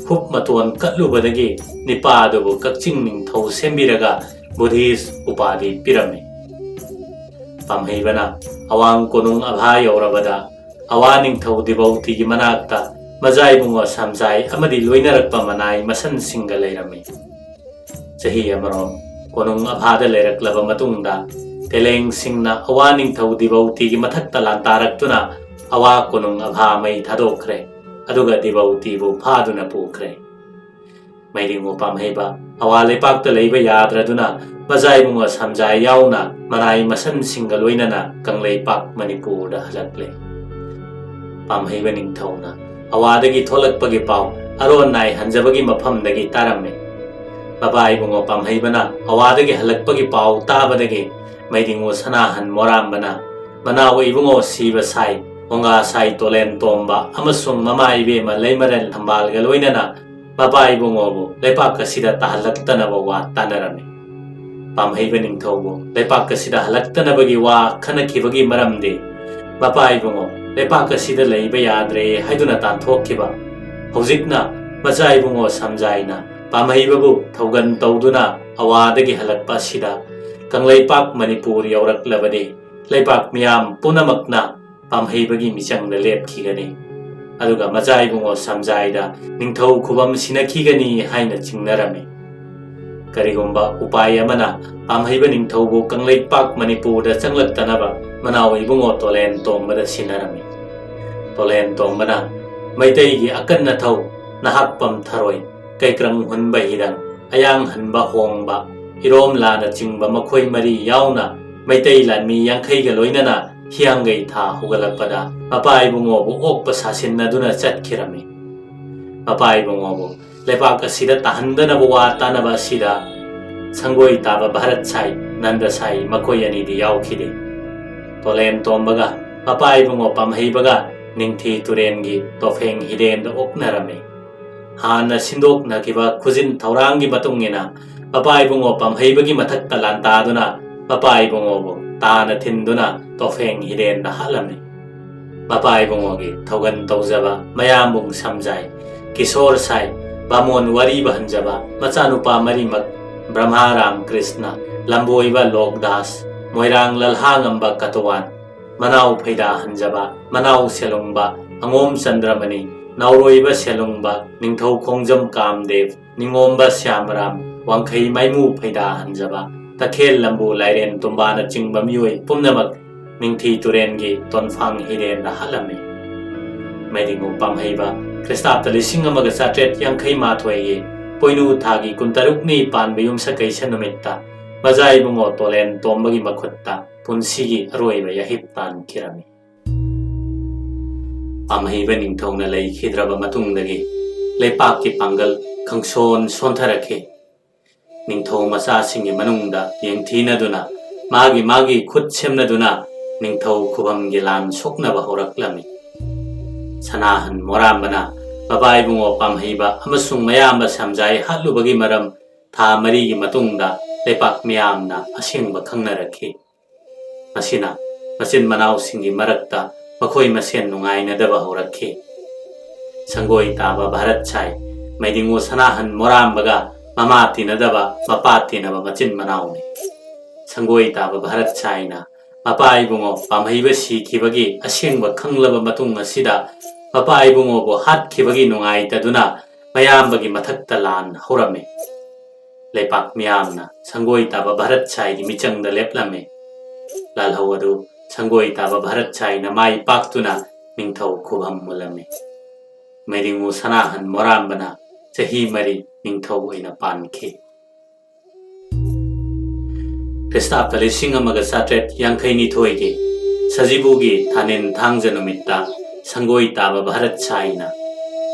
ꯍꯨꯞ ꯃꯇꯣꯟ ꯀꯠꯂꯨꯕꯗꯒꯤ ꯅꯤꯄꯥ ꯑꯗꯨꯕꯨ ꯀꯛꯆꯤꯡ ꯅꯤꯡꯊꯧ ꯁꯦꯝꯕꯤꯔꯒ ꯕꯨꯙꯤꯁ ꯎꯄꯥꯙꯤ ꯄꯤꯔꯝꯃꯤ꯫ ꯄꯥꯝꯍꯩꯕꯅ ꯑꯋꯥꯡ ꯀꯣꯅꯨꯡ ꯑꯚꯥ ꯌꯧꯔꯕꯗ ꯑꯋꯥ ꯅꯤꯡꯊꯧ ꯗꯤꯕꯧꯇꯤꯒꯤ ꯃꯅꯥꯛꯇ ꯃꯖꯥꯏꯕꯨꯡꯉꯣ ꯁꯝꯖꯥꯏ ꯑꯃꯗꯤ ꯂꯣꯏꯅꯔꯛꯄ ꯃꯅꯥꯏ ꯃꯁꯟꯁꯤꯡꯒ ꯂꯩꯔꯝꯃꯤ꯫ ꯆꯍꯤ ꯑꯃꯔꯣꯝ ꯀꯣꯅꯨꯡ ꯑꯚꯥꯗ ꯂꯩꯔꯛꯂꯕ ꯃꯇꯨꯡꯗ ꯇꯦꯂꯦꯡꯁꯤꯡꯅ ꯑꯋꯥ ꯅꯤꯡꯊꯧ ꯗꯤꯕꯧꯇꯤꯒꯤ ꯃꯊꯛꯇ ꯂꯥꯟꯗꯥꯔꯛꯇꯨꯅ ꯑꯋꯥ ꯀꯣꯅꯨꯡ ꯑꯚꯥ ꯃꯩ ꯊꯥꯗꯣꯛꯈ꯭ꯔꯦ, ꯑꯗꯨꯒ ꯗꯤꯕꯧꯇꯤꯕꯨ ꯐꯥꯗꯨꯅ ꯄꯨꯈ꯭ꯔꯦ꯫ ꯃꯩꯔꯤꯉꯨ ꯄꯥꯝꯍꯩꯕ ꯑꯋꯥ ꯂꯩꯄꯥꯛꯇ ꯂꯩꯕ ꯌꯥꯗ꯭ꯔꯗꯨꯅ ꯃꯖꯥꯏꯕꯨꯡꯉꯣ ꯁꯝꯖꯥꯏ ꯌꯥꯎꯅ ꯃꯅꯥꯏ ꯃꯁꯟꯁꯤꯡꯒ ꯂꯣꯏꯅꯅ ꯀꯪꯂꯩꯄꯥꯛ ꯃꯅꯤꯄꯨꯔꯗ ꯍꯜꯂꯛꯂꯦ꯫ ꯄꯥꯝꯍꯩꯕ ꯅꯤꯡꯊꯧꯅ ꯑꯋꯥꯗꯒꯤ ꯊꯣꯛꯂꯛꯄꯒꯤ ꯄꯥꯎ ꯑꯔꯣꯟ ꯅꯥꯏ ꯍꯟꯖꯕꯒꯤ ꯃꯐꯝꯗꯒꯤ ꯇꯥꯔꯝꯃꯤ꯫ ꯃꯄꯥ ꯏꯕꯨꯡꯉꯣ ꯄꯥꯝꯍꯩꯕꯅ ꯑꯋꯥꯗꯒꯤ ꯍꯜꯂꯛꯄꯒꯤ ꯄꯥꯎ ꯇꯥꯕꯗꯒꯤ ꯃꯩꯗꯤꯡꯉꯨ ꯁꯅꯥꯍꯟ ꯃꯣꯔꯥꯝꯕꯅ ꯃꯅꯥꯎ ꯏꯕꯨꯡꯉꯣ ꯁꯤꯕ ꯁꯥꯏ, ꯃꯣꯡꯒꯥ ꯁꯥꯏ ꯇꯣꯂꯦꯟ ꯇꯣꯝꯕ ꯑꯃꯁꯨꯡ ꯃꯃꯥ ꯏꯕꯦꯝꯃ ꯂꯩꯃꯔꯦꯜ ꯊꯝꯕꯥꯜꯒ ꯂꯣꯏꯅꯅ ꯃꯄꯥ ꯏꯕꯨꯡꯉꯣꯕꯨ ꯂꯩꯄꯥꯛ ꯑꯁꯤꯗ ꯇꯥꯍꯜꯂꯛꯇꯅꯕ ꯋꯥ ꯇꯥꯅꯔꯝꯃꯤ꯫ ꯄꯥꯝꯍꯩꯕ ꯅꯤꯡꯊꯧꯕꯨ ꯂꯩꯄꯥꯛ ꯑꯁꯤꯗ ꯍꯜꯂꯛꯇꯅꯕꯒꯤ ꯋꯥ ꯈꯟꯅꯈꯤꯕꯒꯤ ꯃꯔꯝꯗꯤ, ꯃꯄꯥ ꯏꯕꯨꯡꯉꯣ ꯂꯩꯄꯥꯛ ꯑꯁꯤꯗ ꯂꯩꯕ ꯌꯥꯗ꯭ꯔꯦ ꯍꯥꯏꯗꯨꯅ ꯇꯥꯟꯊꯣꯛꯈꯤꯕ꯫ ꯍꯧꯖꯤꯛꯅ ꯃꯆꯥ ꯏꯕꯨꯡꯉꯣ ꯁꯝꯖꯥꯏꯅ ꯄꯥꯝꯍꯩꯕꯕꯨ ꯊꯧꯒꯟ ꯇꯧꯗꯨꯅ ꯑꯋꯥꯗꯒꯤ ꯍꯜꯂꯛꯄ ꯑꯁꯤꯗ ꯀꯪꯂꯩꯄꯥꯛ ꯃꯅꯤꯄꯨꯔ ꯌꯧꯔꯛꯂꯕꯗꯤ ꯂꯩꯄꯥꯛ ꯃꯤꯌꯥꯝ ꯄꯨꯝꯅꯃꯛꯅ ꯄꯥꯝꯍꯩꯕꯒꯤ ꯃꯤꯆꯪꯗ ꯂꯦꯞꯈꯤꯒꯅꯤ꯫ ꯑꯗꯨꯒ ꯃꯆꯥ ꯏꯕꯨꯡꯉꯣ ꯁꯝꯖꯥꯏꯗ ꯅꯤꯡꯊꯧ ꯈꯨꯕꯝ ꯁꯤꯟꯅꯈꯤꯒꯅꯤ ꯍꯥꯏꯅ ꯆꯤꯡꯅꯔꯝꯃꯤ꯫ ꯀꯔꯤꯒꯨꯝꯕ ꯎꯄꯥꯏ ꯑꯃꯅ ꯄꯥꯝꯍꯩꯕ ꯅꯤꯡꯊꯧꯕꯨ ꯀꯪꯂꯩꯄꯥꯛ ꯃꯅꯤꯄꯨꯔꯗ ꯆꯪꯂꯛꯇꯅꯕ ꯃꯅꯥꯎ ꯏꯕꯨꯡꯉꯣ ꯇꯣꯂꯦꯟ ꯇꯣꯝꯕꯗ ꯁꯤꯟꯅꯔꯝꯃꯤ꯫ ꯇꯣꯂꯦꯟ ꯇꯣꯝꯕꯅ ꯃꯩꯇꯩꯒꯤ ꯑꯀꯟ ꯑꯊꯧ, ꯅꯍꯥꯛꯄꯝ ꯊꯔꯣꯏ, ꯀꯩꯀ꯭ꯔꯪ ꯍꯨꯟꯕ ꯍꯤꯔꯪ, ꯑꯌꯥꯡ ꯍꯟꯕ ꯍꯣꯡꯕ, ꯏꯔꯣꯝ ꯂꯥꯅꯆꯤꯡꯕ ꯃꯈꯣꯏ ꯃꯔꯤ ꯌꯥꯎꯅ ꯃꯩꯇꯩ ꯂꯥꯟꯃꯤ ꯌꯥꯡꯈꯩꯒ ꯂꯣꯏꯅꯅ ꯍꯤꯌꯥꯡꯒꯩ ꯊꯥ ꯍꯧꯒꯠꯂꯛꯄꯗ ꯃꯄꯥ ꯏꯕꯨꯡꯉꯣꯕꯨ ꯑꯣꯛꯄ ꯁꯥꯁꯤꯟꯅꯗꯨꯅ ꯆꯠꯈꯤꯔꯝꯃꯤ꯫ ꯃꯄꯥ ꯏꯕꯨꯡꯉꯣꯕꯨ ꯂꯩꯄꯥꯛ ꯑꯁꯤꯗ ꯇꯥꯍꯟꯗꯅꯕ ꯋꯥ ꯇꯥꯅꯕ ꯑꯁꯤꯗ ꯁꯪꯒꯣꯏ ꯇꯥꯕ ꯚꯥꯔꯠ ꯁꯥꯏ, ꯅꯟꯗ ꯁꯥꯏ ꯃꯈꯣꯏ ꯑꯅꯤꯗꯤ ꯌꯥꯎꯈꯤꯗꯦ꯫ ꯇꯣꯂꯦꯟ ꯇꯣꯝꯕꯒ ꯃꯄꯥ ꯏꯕꯨꯡꯉꯣ ꯄꯥꯝꯍꯩꯕꯒ ꯅꯤꯡꯊꯤ ꯇꯨꯔꯦꯟꯒꯤ ꯇꯣꯐꯦꯡ ꯍꯤꯔꯦꯟꯗ ꯑꯣꯛꯅꯔꯝꯃꯤ꯫ ꯍꯥꯟꯅ ꯁꯤꯟꯗꯣꯛꯅꯈꯤꯕ ꯈꯨꯖꯤꯟ ꯊꯧꯔꯥꯡꯒꯤ ꯃꯇꯨꯡ ꯏꯟꯅ ꯃꯄꯥ ꯏꯕꯨꯡꯉꯣ ꯄꯥꯝꯍꯩꯕꯒꯤ ꯃꯊꯛꯇ ꯂꯥꯟꯗꯥꯗꯨꯅ ꯃꯄꯥ ꯏꯕꯨꯡꯉꯣꯕꯨ ꯇꯥꯅ ꯊꯤꯟꯗꯨꯅ ꯇꯣꯐꯦꯡ ꯍꯤꯔꯦꯟꯗ ꯍꯥꯠꯂꯝꯃꯤ꯫ ꯃꯄꯥ ꯏꯕꯨꯡꯉꯣꯒꯤ ꯊꯧꯒꯟ ꯇꯧꯖꯕ ꯃꯌꯥꯝꯕꯨꯡ ꯁꯝꯖꯥꯏ, ꯀꯤꯁꯣꯔ ꯁꯥꯏ, ꯕꯥꯃꯣꯟ ꯋꯥꯔꯤ ꯕꯍꯟꯖꯕ ꯃꯆꯥꯅꯨꯄꯥ ꯃꯔꯤꯃꯛ ꯕ꯭ꯔꯍ꯭ꯃꯥ ꯔꯥꯝ ꯀ꯭ꯔꯤꯁꯅ, ꯂꯝꯕꯣꯏꯕ ꯂꯣꯛꯗꯥꯁ, ꯃꯣꯏꯔꯥꯡ ꯂꯜꯍꯥꯉꯝꯕ ꯀꯇꯋꯥꯟ, ꯃꯅꯥꯎ ꯐꯩꯗꯥ ꯍꯟꯖꯕ, ꯃꯅꯥꯎ ꯁꯦꯂꯨꯡꯕ, ꯑꯉꯣꯝ ꯆꯟꯗ꯭ꯔꯃꯅꯤ, ꯅꯥꯎꯔꯣꯏꯕ ꯁꯦꯂꯨꯡꯕ, ꯅꯤꯡꯊꯧ ꯈꯣꯡꯖꯝ ꯀꯥꯝꯗꯦꯕ, ꯅꯤꯉꯣꯝꯕ ꯁ꯭ꯌꯥꯃꯔꯥꯝ, ꯋꯥꯡꯈꯩ ꯃꯥꯏꯃꯨ ꯐꯩꯗꯥ ꯍꯟꯖꯕ, ꯇꯈꯦꯜ ꯂꯝꯕꯨ ꯂꯥꯏꯔꯦꯟ ꯇꯨꯝꯕꯥꯅꯆꯤꯡꯕ ꯃꯤꯑꯣꯏ ꯄꯨꯝꯅꯃꯛ ꯅꯤꯡꯊꯤ ꯇꯨꯔꯦꯟꯒꯤ ꯇꯣꯟꯐꯥꯡ ꯍꯤꯔꯦꯟꯗ ꯍꯥꯠꯂꯝꯃꯤ꯫ ꯃꯩꯗꯤꯡꯉꯨ ꯄꯥꯝꯍꯩꯕ ꯈ꯭ꯔꯤꯁꯇꯥꯕꯗ ꯂꯤꯁꯤꯡ ꯑꯃꯒ ꯆꯥꯇ꯭ꯔꯦꯠ ꯌꯥꯡꯈꯩ ꯃꯥꯊꯣꯏꯒꯤ ꯄꯣꯏꯅꯨ ꯊꯥꯒꯤ ꯀꯨꯟꯇꯔꯨꯛꯅꯤ ꯄꯥꯟꯕ ꯌꯨꯝꯁꯀꯩꯁ ꯅꯨꯃꯤꯠꯇ ꯃꯖꯥ ꯏꯕꯨꯡꯉꯣ ꯇꯣꯂꯦꯟ ꯇꯣꯝꯕꯒꯤ ꯃꯈꯨꯠꯇ ꯄꯨꯟꯁꯤꯒꯤ ꯑꯔꯣꯏꯕ ꯌꯥꯍꯤꯞ ꯇꯥꯟꯈꯤꯔꯝꯃꯤ꯫ ꯄꯥꯝꯍꯩꯕ ꯅꯤꯡꯊꯧꯅ ꯂꯩꯈꯤꯗ꯭ꯔꯕ ꯃꯇꯨꯡꯗꯒꯤ ꯂꯩꯄꯥꯛꯀꯤ ꯄꯥꯡꯒꯜ ꯈꯪꯁꯣꯟ ꯁꯣꯟꯊꯔꯛꯈꯤ꯫ ꯅꯤꯡꯊꯧ ꯃꯆꯥꯁꯤꯡꯒꯤ ꯃꯅꯨꯡꯗ ꯌꯦꯡꯊꯤꯅꯗꯨꯅ ꯃꯥꯒꯤ ꯃꯥꯒꯤ ꯈꯨꯠ ꯁꯦꯝꯅꯗꯨꯅ ꯅꯤꯡꯊꯧ ꯈꯨꯕꯝꯒꯤ ꯂꯥꯟ ꯁꯣꯛꯅꯕ ꯍꯧꯔꯛꯂꯝꯃꯤ꯫ ꯁꯅꯥꯍꯟ ꯃꯣꯔꯥꯝꯕꯅ ꯃꯄꯥ ꯏꯕꯨꯡꯉꯣ ꯄꯥꯝꯍꯩꯕ ꯑꯃꯁꯨꯡ ꯃꯌꯥꯝꯕ ꯁꯝꯖꯥꯏ ꯍꯥꯠꯂꯨꯕꯒꯤ ꯃꯔꯝ ꯊꯥ ꯃꯔꯤꯒꯤ ꯃꯇꯨꯡꯗ ꯂꯩꯄꯥꯛ ꯃꯤꯌꯥꯝꯅ ꯑꯁꯦꯡꯕ ꯈꯪꯅꯔꯛꯈꯤ꯫ ꯃꯁꯤꯅ ꯃꯆꯤꯟ ꯃꯅꯥꯎꯁꯤꯡꯒꯤ ꯃꯔꯛꯇ ꯃꯈꯣꯏ ꯃꯁꯦꯟ ꯅꯨꯡꯉꯥꯏꯅꯗꯕ ꯍꯧꯔꯛꯈꯤ꯫ ꯁꯪꯒꯣꯏ ꯇꯥꯕ ꯚꯥꯔꯠ ꯁꯥꯏ ꯃꯩꯗꯤꯡꯉꯨ ꯁꯅꯥꯍꯟ ꯃꯣꯔꯥꯝꯕꯒ ꯃꯃꯥ ꯇꯤꯟꯅꯗꯕ ꯃꯄꯥ ꯇꯤꯟꯅꯕ ꯃꯆꯤꯟ ꯃꯅꯥꯎꯅꯤ꯫ ꯁꯪꯒꯣꯏ ꯇꯥꯕ ꯚꯥꯔꯠ ꯁꯥꯏꯅ ꯃꯄꯥ ꯏꯕꯨꯡꯉꯣ ꯄꯥꯝꯍꯩꯕ ꯁꯤꯈꯤꯕꯒꯤ ꯑꯁꯦꯡꯕ ꯈꯪꯂꯕ ꯃꯇꯨꯡ ꯑꯁꯤꯗ ꯃꯄꯥ ꯏꯕꯨꯡꯉꯣꯕꯨ ꯍꯥꯠꯈꯤꯕꯒꯤ ꯅꯨꯡꯉꯥꯏꯇꯗꯨꯅ ꯃꯌꯥꯝꯕꯒꯤ ꯃꯊꯛꯇ ꯂꯥꯟ ꯍꯧꯔꯝꯃꯤ꯫ ꯂꯩꯄꯥꯛ ꯃꯤꯌꯥꯝꯅ ꯁꯪꯒꯣꯏ ꯇꯥꯕ ꯚꯥꯔꯠ ꯁꯥꯏꯒꯤ ꯃꯤꯆꯪꯗ ꯂꯦꯞꯂꯝꯃꯤ꯫ ꯂꯥꯜꯍꯧ ꯑꯗꯨ ꯁꯪꯒꯣꯏ ꯇꯥꯕ ꯚꯥꯔꯠ ꯁꯥꯏꯅ ꯃꯥꯏ ꯄꯥꯛꯇꯨꯅ ꯅꯤꯡꯊꯧ ꯈꯨꯕꯝ ꯃꯨꯜꯂꯝꯃꯤ꯫ ꯃꯩꯗꯤꯡꯉꯨ ꯁꯅꯥꯍꯟ ꯃꯣꯔꯥꯝꯕꯅ ꯆꯍꯤ ꯃꯔꯤ ꯅꯤꯡꯊꯧ ꯑꯣꯏꯅ ꯄꯥꯟꯈꯤ꯫ ꯈ꯭ꯔꯤꯁꯇꯥꯕ ꯂꯤꯁꯤꯡ ꯑꯃꯒ ꯆꯥꯇ꯭ꯔꯦꯠ ꯌꯥꯡꯈꯩ ꯅꯤꯊꯣꯏꯒꯤ ꯁꯖꯤꯕꯨꯒꯤ ꯊꯥꯅꯤꯟ ꯊꯥꯡꯖ ꯅꯨꯃꯤꯠꯇ ꯁꯪꯒꯣꯏ ꯇꯥꯕ ꯚꯥꯔꯠ ꯁꯥꯏꯅ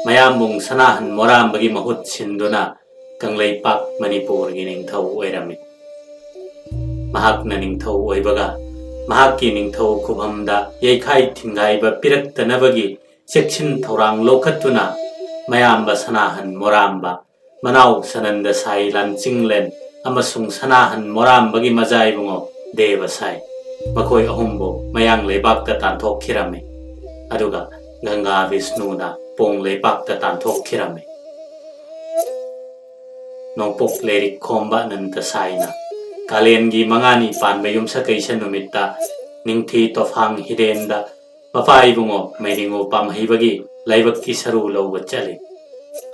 ꯃꯌꯥꯝꯕꯨꯡ ꯁꯅꯥꯍꯟ ꯃꯣꯔꯥꯝꯕꯒꯤ ꯃꯍꯨꯠ ꯁꯤꯟꯗꯨꯅ ꯀꯪꯂꯩꯄꯥꯛ ꯃꯅꯤꯄꯨꯔꯒꯤ ꯅꯤꯡꯊꯧ ꯑꯣꯏꯔꯝꯃꯤ꯫ ꯃꯍꯥꯛꯅ ꯅꯤꯡꯊꯧ ꯑꯣꯏꯕꯒ ꯃꯍꯥꯛꯀꯤ ꯅꯤꯡꯊꯧ ꯈꯨꯕꯝꯗ ꯌꯩꯈꯥꯏ ꯊꯤꯡꯒꯥꯏꯕ ꯄꯤꯔꯛꯇꯅꯕꯒꯤ ꯆꯦꯛꯁꯤꯟ ꯊꯧꯔꯥꯡ ꯂꯧꯈꯠꯇꯨꯅ ꯃꯌꯥꯝꯕ ꯁꯅꯥꯍꯟ ꯃꯣꯔꯥꯝꯕ, ꯃꯅꯥꯎ ꯁꯅꯟꯗ ꯁꯥꯏ ꯂꯥꯟꯆꯤꯡꯂꯦꯟ ꯑꯃꯁꯨꯡ ꯁꯅꯥꯍꯟ ꯃꯣꯔꯥꯝꯕꯒꯤ ꯃꯖꯥꯏꯕꯨꯡꯉꯣ ꯗꯦꯕ ꯁꯥꯏ, ꯃꯈꯣꯏ ꯑꯍꯨꯝꯕꯨ ꯃꯌꯥꯡ ꯂꯩꯕꯥꯛꯇ ꯇꯥꯟꯊꯣꯛꯈꯤꯔꯝꯃꯤ꯫ ꯑꯗꯨꯒ ꯒꯪꯒꯥ ꯕꯤꯁꯅꯨꯅ ꯄꯣꯡ ꯂꯩꯄꯥꯛꯇ ꯇꯥꯟꯊꯣꯛꯈꯤꯔꯝꯃꯤ꯫ ꯅꯣꯡꯄꯣꯛ ꯂꯩꯔꯤꯛ ꯈꯣꯝꯕ ꯑꯅꯟꯇ ꯁꯥꯏꯅ ꯀꯥꯂꯦꯟꯒꯤ ꯃꯉꯥꯅꯤ ꯄꯥꯟꯕ ꯌꯨꯝꯁꯀꯩꯁ ꯅꯨꯃꯤꯠꯇ ꯅꯤꯡꯊꯤ ꯇꯣꯐꯥꯡ ꯍꯤꯗꯦꯟꯗ ꯃꯄꯥ ꯏꯕꯨꯡꯉꯣ ꯃꯩꯗꯤꯡꯉꯨ ꯄꯥꯝꯍꯩꯕꯒꯤ ꯂꯥꯏꯕꯛꯀꯤ ꯁꯔꯨ ꯂꯧꯕ ꯆꯠꯂꯤ꯫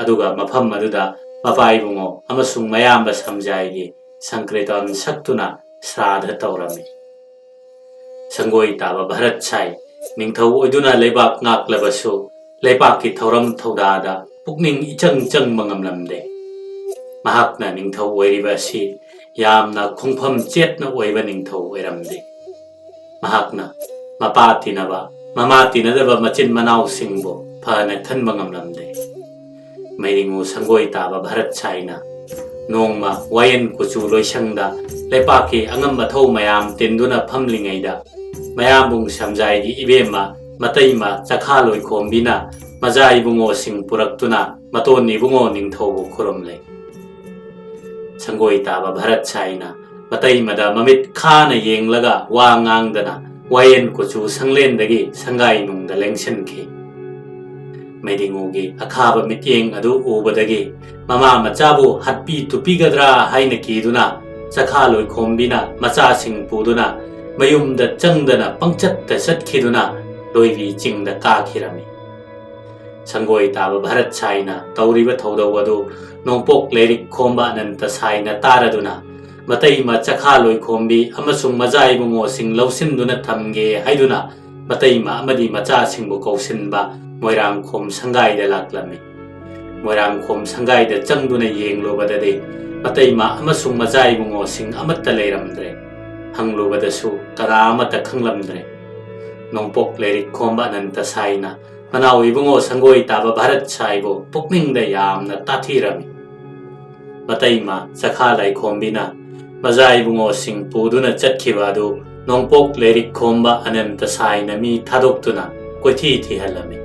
ꯑꯗꯨꯒ ꯃꯐꯝ ꯑꯗꯨꯗ ꯃꯄꯥ ꯏꯕꯨꯡꯉꯣ ꯑꯃꯁꯨꯡ ꯃꯌꯥꯝꯕ ꯁꯝꯖꯥꯏꯒꯤ ꯁꯪꯀ꯭ꯔꯤꯇꯟ ꯁꯛꯇꯨꯅ ꯁ꯭ꯔꯥꯗ ꯇꯧꯔꯝꯃꯤ꯫ ꯁꯪꯒꯣꯏ ꯇꯥꯕ ꯚꯥꯔꯠ ꯁꯥꯏ ꯅꯤꯡꯊꯧ ꯑꯣꯏꯗꯨꯅ ꯂꯩꯕꯥꯛ ꯉꯥꯛꯂꯕꯁꯨ ꯂꯩꯕꯥꯛꯀꯤ ꯊꯧꯔꯝ ꯊꯧꯗꯥꯗ ꯄꯨꯛꯅꯤꯡ ꯏꯆꯪ ꯆꯪꯕ ꯉꯝꯂꯝꯗꯦ꯫ ꯃꯍꯥꯛꯅ ꯅꯤꯡꯊꯧ ꯑꯣꯏꯔꯤꯕ ꯑꯁꯤ ꯌꯥꯝꯅ ꯈꯣꯡꯐꯝ ꯆꯦꯠꯅ ꯑꯣꯏꯕ ꯅꯤꯡꯊꯧ ꯑꯣꯏꯔꯝꯗꯦ꯫ ꯃꯍꯥꯛꯅ ꯃꯄꯥ ꯇꯤꯟꯅꯕ ꯃꯃꯥ ꯇꯤꯟꯅꯗꯕ ꯃꯆꯤꯟ ꯃꯅꯥꯎꯁꯤꯡꯕꯨ ꯐꯅ ꯈꯟꯕ ꯉꯝꯂꯝꯗꯦ꯫ ꯃꯩꯔꯤꯉꯨ ꯁꯪꯒꯣꯏ ꯇꯥꯕ ꯚꯥꯔꯠ ꯁꯥꯏꯅ ꯅꯣꯡꯃ ꯋꯥꯌꯦꯟ ꯀꯨꯆꯨ ꯂꯣꯏꯁꯪꯗ ꯂꯩꯄꯥꯛꯀꯤ ꯑꯉꯝ ꯑꯊꯧ ꯃꯌꯥꯝ ꯇꯤꯟꯗꯨꯅ ꯐꯝꯂꯤꯉꯩꯗ, ꯃꯌꯥꯝꯕꯨꯡ ꯁꯝꯖꯥꯏꯒꯤ ꯏꯕꯦꯝꯃ ꯃꯇꯩꯃ ꯆꯈꯥ ꯂꯣꯏꯈꯣꯝꯕꯤꯅ ꯃꯖꯥ ꯏꯕꯨꯡꯉꯣꯁꯤꯡ ꯄꯨꯔꯛꯇꯨꯅ ꯃꯇꯣꯟ ꯏꯕꯨꯡꯉꯣ ꯅꯤꯡꯊꯧꯕꯨ ꯈꯨꯔꯨꯝꯂꯦ꯫ ꯁꯪꯒꯣꯏ ꯇꯥꯕ ꯚꯥꯔꯠ ꯁꯥꯏꯅ ꯃꯇꯩꯃꯗ ꯃꯃꯤꯠ ꯈꯥꯅ ꯌꯦꯡꯂꯒ ꯋꯥ ꯉꯥꯡꯗꯅ ꯋꯥꯌꯦꯟ ꯀꯨꯆꯨ ꯁꯪꯂꯦꯟꯗꯒꯤ ꯁꯪꯒꯥꯏ ꯅꯨꯡꯗ ꯂꯦꯡꯁꯤꯟꯈꯤ꯫ ꯃꯩꯗꯤꯉꯨꯒꯤ ꯑꯈꯥꯕ ꯃꯤꯠꯌꯦꯡ ꯑꯗꯨ ꯎꯕꯗꯒꯤ ꯃꯃꯥ ꯃꯆꯥꯕꯨ ꯍꯥꯠꯄꯤ ꯇꯨꯞꯄꯤꯒꯗ꯭ꯔꯥ ꯍꯥꯏꯅ ꯀꯤꯗꯨꯅ ꯆꯈꯥ ꯂꯣꯏꯈꯣꯝꯕꯤꯅ ꯃꯆꯥꯁꯤꯡ ꯄꯨꯗꯨꯅ ꯃꯌꯨꯝꯗ ꯆꯪꯗꯅ ꯄꯪꯆꯠꯇ ꯆꯠꯈꯤꯗꯨꯅ ꯂꯣꯏꯕꯤ ꯆꯤꯡꯗ ꯀꯥꯈꯤꯔꯝꯃꯤ꯫ ꯁꯪꯒꯣꯏ ꯇꯥꯕ ꯚꯥꯔꯠ ꯁꯥꯏꯅ ꯇꯧꯔꯤꯕ ꯊꯧꯗꯧ ꯑꯗꯨ ꯅꯣꯡꯄꯣꯛ ꯂꯩꯔꯤꯛ ꯈꯣꯝꯕ ꯑꯅꯟꯇ ꯁꯥꯏꯅ ꯇꯥꯔꯗꯨꯅ, ꯃꯇꯩꯃ ꯆꯈꯥ ꯂꯣꯏꯈꯣꯝꯕꯤ ꯑꯃꯁꯨꯡ ꯃꯖꯥ ꯏꯕꯨꯡꯉꯣꯁꯤꯡ ꯂꯧꯁꯤꯟꯗꯨꯅ ꯊꯝꯒꯦ ꯍꯥꯏꯗꯨꯅ ꯃꯇꯩꯃ ꯑꯃꯗꯤ ꯃꯆꯥꯁꯤꯡꯕꯨ ꯀꯧꯁꯤꯟꯕ ꯃꯣꯏꯔꯥꯡꯈꯣꯝ ꯁꯪꯒꯥꯏꯗ ꯂꯥꯛꯂꯝꯃꯤ꯫ ꯃꯣꯏꯔꯥꯡꯈꯣꯝ ꯁꯪꯒꯥꯏꯗ ꯆꯪꯗꯨꯅ ꯌꯦꯡꯂꯨꯕꯗꯗꯤ ꯃꯇꯩꯃ ꯑꯃꯁꯨꯡ ꯃꯆꯥ ꯏꯕꯨꯡꯉꯣꯁꯤꯡ ꯑꯃꯠꯇ ꯂꯩꯔꯝꯗ꯭ꯔꯦ꯫ ꯍꯪꯂꯨꯕꯗꯁꯨ ꯀꯅꯥ ꯑꯃꯠꯇ ꯈꯪꯂꯝꯗ꯭ꯔꯦ꯫ ꯅꯣꯡꯄꯣꯛ ꯂꯩꯔꯤꯛ ꯈꯣꯝꯕ ꯑꯅꯟꯇ ꯁꯥꯏꯅ ꯃꯅꯥꯎ ꯏꯕꯨꯡꯉꯣ ꯁꯪꯒꯣꯏ ꯇꯥꯕ ꯚꯥꯔꯠ ꯁꯥꯏꯕꯨ ꯄꯨꯛꯅꯤꯡꯗ ꯌꯥꯝꯅ ꯇꯥꯊꯤꯔꯝꯃꯤ꯫ ꯃꯇꯩꯃ ꯆꯈꯥ ꯂꯥꯏꯈꯣꯝꯕꯤꯅ ꯃꯖꯥ ꯏꯕꯨꯡꯉꯣꯁꯤꯡ ꯄꯨꯗꯨꯅ ꯆꯠꯈꯤꯕ ꯑꯗꯨ ꯅꯣꯡꯄꯣꯛ ꯂꯩꯔꯤꯛ ꯈꯣꯝꯕ ꯑꯅꯟꯇ ꯁꯥꯏꯅ ꯃꯤ ꯊꯥꯗꯣꯛꯇꯨꯅ ꯀꯣꯏꯊꯤ ꯊꯤꯍꯜꯂꯝꯃꯤ꯫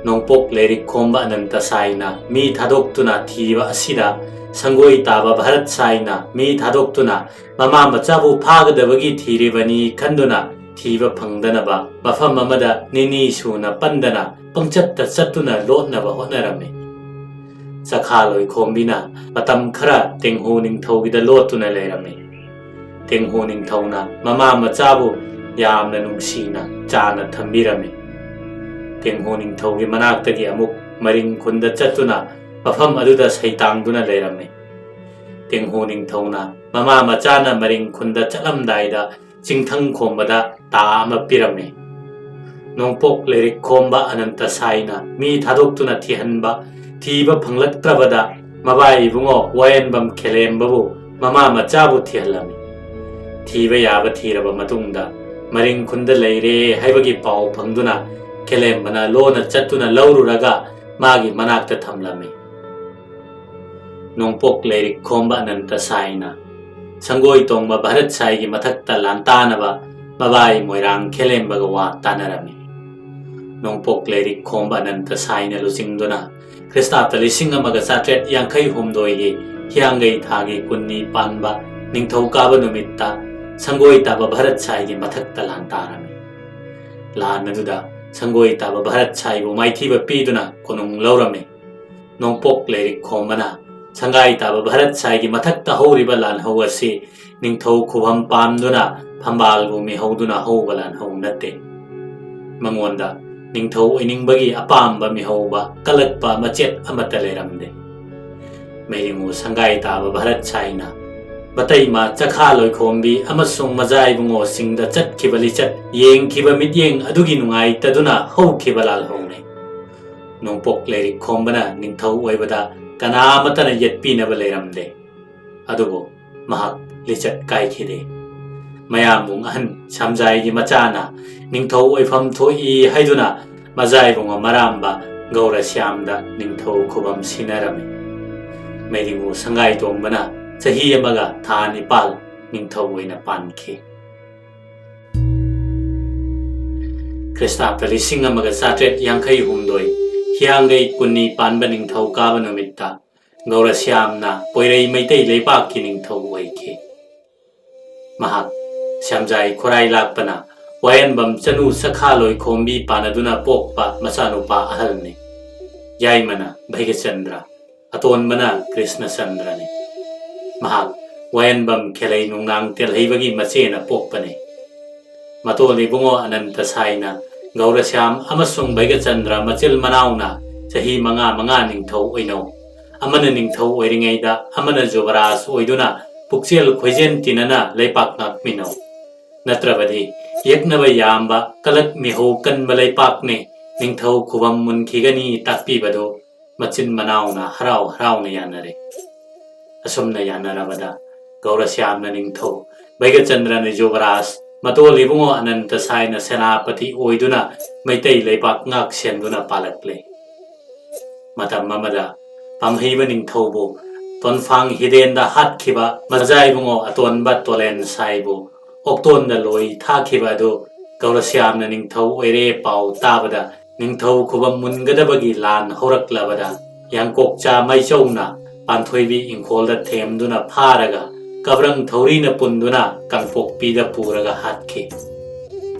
ꯅꯣꯡꯄꯣꯛ ꯂꯩꯔꯤꯛ ꯈꯣꯝꯕ ꯑꯅꯟꯇ ꯁꯥꯏꯅ ꯃꯤ ꯊꯥꯗꯣꯛꯇꯨꯅ ꯊꯤꯕ ꯑꯁꯤꯗ ꯁꯪꯒꯣꯏ ꯇꯥꯕ ꯚꯥꯔꯠ ꯁꯥꯏꯅ ꯃꯤ ꯊꯥꯗꯣꯛꯇꯨꯅ ꯃꯃꯥ ꯃꯆꯥꯕꯨ ꯐꯥꯒꯗꯕꯒꯤ ꯊꯤꯔꯤꯕꯅꯤ ꯈꯟꯗꯨꯅ ꯊꯤꯕ ꯐꯪꯗꯅꯕ ꯃꯐꯝ ꯑꯃꯗ ꯅꯤꯅꯤ ꯁꯨꯅ ꯄꯟꯗꯅ ꯄꯪꯆꯠꯇ ꯆꯠꯇꯨꯅ ꯂꯣꯠꯅꯕ ꯍꯣꯠꯅꯔꯝꯃꯤ꯫ ꯆꯈꯥ ꯂꯣꯏꯈꯣꯝꯕꯤꯅ ꯃꯇꯝ ꯈꯔ ꯇꯦꯡꯍꯨ ꯅꯤꯡꯊꯧꯒꯤꯗ ꯂꯣꯠꯇꯨꯅ ꯂꯩꯔꯝꯃꯤ꯫ ꯇꯦꯡꯍꯨ ꯅꯤꯡꯊꯧꯅ ꯃꯃꯥ ꯃꯆꯥꯕꯨ ꯌꯥꯝꯅ ꯅꯨꯡꯁꯤꯅ ꯆꯥꯅ ꯊꯝꯕꯤꯔꯝꯃꯤ꯫ ꯇꯦꯡꯍꯨ ꯅꯤꯡꯊꯧꯒꯤ ꯃꯅꯥꯛꯇꯒꯤ ꯑꯃꯨꯛ ꯃꯔꯤꯡ ꯈꯨꯟꯗ ꯆꯠꯇꯨꯅ ꯃꯐꯝ ꯑꯗꯨꯗ ꯁꯩꯇꯥꯡꯗꯨꯅ ꯂꯩꯔꯝꯃꯤ꯫ ꯇꯦꯡꯍꯨ ꯅꯤꯡꯊꯧꯅ ꯃꯃꯥ ꯃꯆꯥꯅ ꯃꯔꯤꯡ ꯈꯨꯟꯗ ꯆꯠꯂꯝꯗꯥꯏꯗ ꯆꯤꯡꯊꯪ ꯈꯣꯝꯕꯗ ꯇꯥ ꯑꯃ ꯄꯤꯔꯝꯃꯤ꯫ ꯅꯣꯡꯄꯣꯛ ꯂꯩꯔꯤꯛ ꯈꯣꯝꯕ ꯑꯅꯟꯇ ꯁꯥꯏꯅ ꯃꯤ ꯊꯥꯗꯣꯛꯇꯨꯅ ꯊꯤꯍꯟꯕ, ꯊꯤꯕ ꯐꯪꯂꯛꯇ꯭ꯔꯕꯗ ꯃꯕꯥꯏ ꯏꯕꯨꯡꯉꯣ ꯋꯥꯌꯦꯟꯕꯝ ꯈꯦꯂꯦꯝꯕꯕꯨ ꯃꯃꯥ ꯃꯆꯥꯕꯨ ꯊꯤꯍꯜꯂꯝꯃꯤ꯫ ꯊꯤꯕ ꯌꯥꯕ ꯊꯤꯔꯕ ꯃꯇꯨꯡꯗ ꯃꯔꯤꯡ ꯈꯨꯟꯗ ꯂꯩꯔꯦ ꯍꯥꯏꯕꯒꯤ ꯄꯥꯎ ꯐꯪꯗꯨꯅ ꯈꯦꯂꯦꯝꯕꯅ ꯂꯣꯟꯅ ꯆꯠꯇꯨꯅ ꯂꯧꯔꯨꯔꯒ ꯃꯥꯒꯤ ꯃꯅꯥꯛꯇ ꯊꯝꯂꯝꯃꯤ꯫ ꯅꯣꯡꯄꯣꯛ ꯂꯥꯏꯔꯤꯛ ꯈꯣꯝꯕ ꯑꯅꯟꯇ ꯁꯥꯏꯅ ꯁꯪꯒꯣꯏ ꯇꯣꯡꯕ ꯚꯥꯔꯠ ꯁꯥꯏꯒꯤ ꯃꯊꯛꯇ ꯂꯥꯟꯇꯥꯅꯕ ꯃꯕꯥꯏ ꯃꯣꯏꯔꯥꯡ ꯈꯦꯂꯦꯝꯕꯒ ꯋꯥ ꯇꯥꯅꯔꯝꯃꯤ꯫ ꯅꯣꯡꯄꯣꯛ ꯂꯥꯏꯔꯤꯛ ꯈꯣꯝꯕ ꯑꯅꯟꯇ ꯁꯥꯏꯅ ꯂꯨꯆꯤꯡꯗꯨꯅ ꯈ꯭ꯔꯤꯁꯇꯥꯕꯇ ꯂꯤꯁꯤꯡ ꯑꯃꯒ ꯆꯥꯇ꯭ꯔꯦꯠ ꯌꯥꯡꯈꯩ ꯍꯨꯝꯗꯣꯏꯒꯤ ꯍꯤꯌꯥꯡꯒꯩ ꯊꯥꯒꯤ ꯀꯨꯟꯅꯤ ꯄꯥꯟꯕ ꯅꯤꯡꯊꯧꯀꯥꯕ ꯅꯨꯃꯤꯠꯇ ꯁꯪꯒꯣꯏ ꯇꯥꯕ ꯚꯥꯔꯠ ꯁꯥꯏꯒꯤ ꯃꯊꯛꯇ ꯂꯥꯟ ꯇꯥꯔꯝꯃꯤ꯫ ꯂꯥꯟ ꯑꯗꯨꯗ ꯁꯪꯒꯣꯏ ꯇꯥꯕ ꯚꯥꯔꯠ ꯁꯥꯏꯕꯨ ꯃꯥꯏꯊꯤꯕ ꯄꯤꯗꯨꯅ ꯀꯣꯅꯨꯡ ꯂꯧꯔꯝꯃꯤ꯫ ꯅꯣꯡꯄꯣꯛ ꯂꯥꯏꯔꯤꯛ ꯈꯣꯝꯕꯅ ꯁꯪꯒꯥꯏ ꯇꯥꯕ ꯚꯥꯔꯠ ꯁꯥꯏꯒꯤ ꯃꯊꯛꯇ ꯍꯧꯔꯤꯕ ꯂꯥꯟꯍꯧ ꯑꯁꯤ ꯅꯤꯡꯊꯧ ꯈꯨꯕꯝ ꯄꯥꯝꯗꯨꯅ ꯐꯝꯕꯥꯜꯕꯨ ꯃꯤꯍꯧꯗꯨꯅ ꯍꯧꯕ ꯂꯥꯟꯍꯧ ꯅꯠꯇꯦ꯫ ꯃꯉꯣꯟꯗ ꯅꯤꯡꯊꯧ ꯑꯣꯏꯅꯤꯡꯕꯒꯤ ꯑꯄꯥꯝꯕ ꯃꯤꯍꯧꯕ ꯀꯂꯛꯄ ꯃꯆꯦꯠ ꯑꯃꯠꯇ ꯂꯩꯔꯝꯗꯦ꯫ ꯃꯩꯔꯤꯉꯨ ꯁꯪꯒꯥꯏ ꯇꯥꯕ ꯚꯥꯔꯠ ꯁꯥꯏꯅ ꯕꯇꯩꯃ ꯆꯈꯥ ꯂꯣꯏꯈꯣꯝꯕꯤ ꯑꯃꯁꯨꯡ ꯃꯖꯥꯏꯕꯨꯡꯉꯣꯁꯤꯡꯗ ꯆꯠꯈꯤꯕ ꯂꯤꯆꯠ ꯌꯦꯡꯈꯤꯕ ꯃꯤꯠꯌꯦꯡ ꯑꯗꯨꯒꯤ ꯅꯨꯡꯉꯥꯏꯇꯗꯨꯅ ꯍꯧꯈꯤꯕ ꯂꯥꯜꯍꯧꯅꯤ꯫ ꯅꯣꯡꯄꯣꯛ ꯂꯥꯏꯔꯤꯛ ꯈꯣꯝꯕꯅ ꯅꯤꯡꯊꯧ ꯑꯣꯏꯕꯗ ꯀꯅꯥ ꯑꯃꯠꯇꯅ ꯌꯦꯠꯄꯤꯅꯕ ꯂꯩꯔꯝꯗꯦ꯫ ꯑꯗꯨꯕꯨ ꯃꯍꯥꯛ ꯂꯤꯆꯠ ꯀꯥꯏꯈꯤꯗꯦ꯫ ꯃꯌꯥꯝꯕꯨꯡ ꯑꯍꯟ ꯁꯝꯖꯥꯏꯒꯤ ꯃꯆꯥꯅ ꯅꯤꯡꯊꯧ ꯑꯣꯏꯐꯝ ꯊꯣꯛꯏ ꯍꯥꯏꯗꯨꯅ ꯃꯖꯥꯏꯕꯨꯡ ꯃꯔꯥꯝꯕ ꯒꯧꯔꯁ꯭ꯌꯥꯝꯗ ꯅꯤꯡꯊꯧ ꯈꯨꯕꯝ ꯁꯤꯟꯅꯔꯝꯃꯤ꯫ ꯃꯩꯔꯤꯉꯨ ꯁꯪꯒꯥꯏ ꯇꯣꯡꯕꯅ ꯆꯍꯤ ꯑꯃꯒ ꯊꯥ ꯅꯤꯄꯥꯜ ꯅꯤꯡꯊꯧ ꯑꯣꯏꯅ ꯄꯥꯟꯈꯤ꯫ ꯈ꯭ꯔꯤꯁꯇꯥꯕꯇ ꯂꯤꯁꯤꯡ ꯑꯃꯒ ꯆꯥꯇ꯭ꯔꯦꯠ ꯌꯥꯡꯈꯩ ꯍꯨꯝꯗꯣꯏ ꯍꯤꯌꯥꯡꯒꯩ ꯀꯨꯟꯅꯤ ꯄꯥꯟꯕ ꯅꯤꯡꯊꯧ ꯀꯥꯕ ꯅꯨꯃꯤꯠꯇ ꯒꯧꯔꯁ꯭ꯌꯥꯝꯅ ꯄꯣꯏꯔꯩ ꯃꯩꯇꯩ ꯂꯩꯕꯥꯛꯀꯤ ꯅꯤꯡꯊꯧ ꯑꯣꯏꯈꯤ꯫ ꯃꯍꯥꯛ ꯁ꯭ꯌꯥꯝꯖꯥꯏ ꯈꯣꯔꯥꯏ ꯂꯥꯛꯄꯅ ꯋꯥꯌꯦꯟꯕꯝ ꯆꯅꯨ ꯁꯈꯥꯂꯣꯏ ꯈꯣꯝꯕꯤ ꯄꯥꯟꯅꯗꯨꯅ ꯄꯣꯛꯄ ꯃꯆꯥꯅꯨꯄꯥ ꯑꯍꯜꯅꯤ꯫ ꯌꯥꯏꯃꯅ ꯚꯩꯒꯆꯟꯗ꯭ꯔ, ꯑꯇꯣꯟꯕꯅ ꯀ꯭ꯔꯤꯁꯅꯆꯟꯗ꯭ꯔꯅꯤ꯫ ꯃꯍꯥꯛ ꯋꯥꯌꯦꯟꯕꯝ ꯈꯦꯂꯩ ꯅꯨꯡꯅꯥꯡ ꯇꯦꯜꯍꯩꯕꯒꯤ ꯃꯆꯦꯅ ꯄꯣꯛꯄꯅꯤ꯫ ꯃꯇꯣꯜ ꯏꯕꯨꯡꯉꯣ ꯑꯅꯟꯇ ꯁꯥꯏꯅ ꯒꯧꯔꯁ꯭ꯌꯥꯝ ꯑꯃꯁꯨꯡ ꯚꯩꯒꯆꯟꯗ꯭ꯔ ꯃꯆꯤꯜ ꯃꯅꯥꯎꯅ ꯆꯍꯤ ꯃꯉꯥ ꯃꯉꯥ ꯅꯤꯡꯊꯧ ꯑꯣꯏꯅꯧ, ꯑꯃꯅ ꯅꯤꯡꯊꯧ ꯑꯣꯏꯔꯤꯉꯩꯗ ꯑꯃꯅ ꯖꯨꯕꯔꯥꯖ ꯑꯣꯏꯗꯨꯅ ꯄꯨꯛꯆꯦꯜ ꯈꯣꯏꯖꯦꯟ ꯇꯤꯟꯅꯅ ꯂꯩꯄꯥꯛ ꯉꯥꯛꯃꯤꯟꯅꯧ꯫ ꯅꯠꯇ꯭ꯔꯕꯗꯤ ꯌꯦꯛꯅꯕ ꯌꯥꯝꯕ ꯀꯂꯛ ꯃꯤꯍꯧ ꯀꯟꯕ ꯂꯩꯄꯥꯛꯅꯤ, ꯅꯤꯡꯊꯧ ꯈꯨꯕꯝ ꯃꯨꯟꯈꯤꯒꯅꯤ ꯇꯥꯛꯄꯤꯕꯗꯨ ꯃꯆꯤꯟ ꯃꯅꯥꯎꯅ ꯍꯔꯥꯎ ꯍꯔꯥꯎꯅ ꯌꯥꯅꯔꯦ꯫ ꯑꯁꯨꯝꯅ ꯌꯥꯅꯔꯕꯗ ꯒꯧꯔꯁ꯭ꯌꯥꯝꯅ ꯅꯤꯡꯊꯧ, ꯚꯩꯒꯆꯟꯗ꯭ꯔꯅ ꯖꯨꯕꯔꯥꯖ, ꯃꯇꯣꯜ ꯏꯕꯨꯡꯉꯣ ꯑꯅꯟꯇ ꯁꯥꯏꯅ ꯁꯦꯅꯥꯄꯇꯤ ꯑꯣꯏꯗꯨꯅ ꯃꯩꯇꯩ ꯂꯩꯕꯥꯛ ꯉꯥꯛ ꯁꯦꯟꯗꯨꯅ ꯄꯥꯜꯂꯛꯂꯦ꯫ ꯃꯇꯝ ꯑꯃꯗ ꯄꯥꯝꯍꯩꯕ ꯅꯤꯡꯊꯧꯕꯨ ꯇꯣꯟꯐꯥꯡ ꯍꯤꯗꯦꯟꯗ ꯍꯥꯠꯈꯤꯕ ꯃꯖꯥ ꯏꯕꯨꯡꯉꯣ ꯑꯇꯣꯟꯕ ꯇꯣꯂꯦꯟ ꯁꯥꯏꯕꯨ ꯑꯣꯛꯇꯣꯟꯗ ꯂꯣꯏ ꯊꯥꯈꯤꯕ ꯑꯗꯨ ꯒꯧꯔꯁ꯭ꯌꯥꯝꯅ ꯅꯤꯡꯊꯧ ꯑꯣꯏꯔꯦ ꯄꯥꯎ ꯇꯥꯕꯗ ꯅꯤꯡꯊꯧ ꯈꯨꯕꯝ ꯃꯨꯟꯒꯗꯕꯒꯤ ꯂꯥꯟ ꯍꯧꯔꯛꯂꯕꯗ ꯌꯥꯡꯀꯣꯛꯆꯥ ꯃꯩꯆꯧꯅ ꯄꯥꯟꯊꯣꯏꯕꯤ ꯏꯪꯈꯣꯜꯗ ꯊꯦꯝꯗꯨꯅ ꯐꯥꯔꯒ ꯀꯕ꯭ꯔꯪ ꯊꯧꯔꯤꯅ ꯄꯨꯟꯗꯨꯅ ꯀꯥꯡꯄꯣꯛꯄꯤꯗ ꯄꯨꯔꯒ ꯍꯥꯠꯈꯤ꯫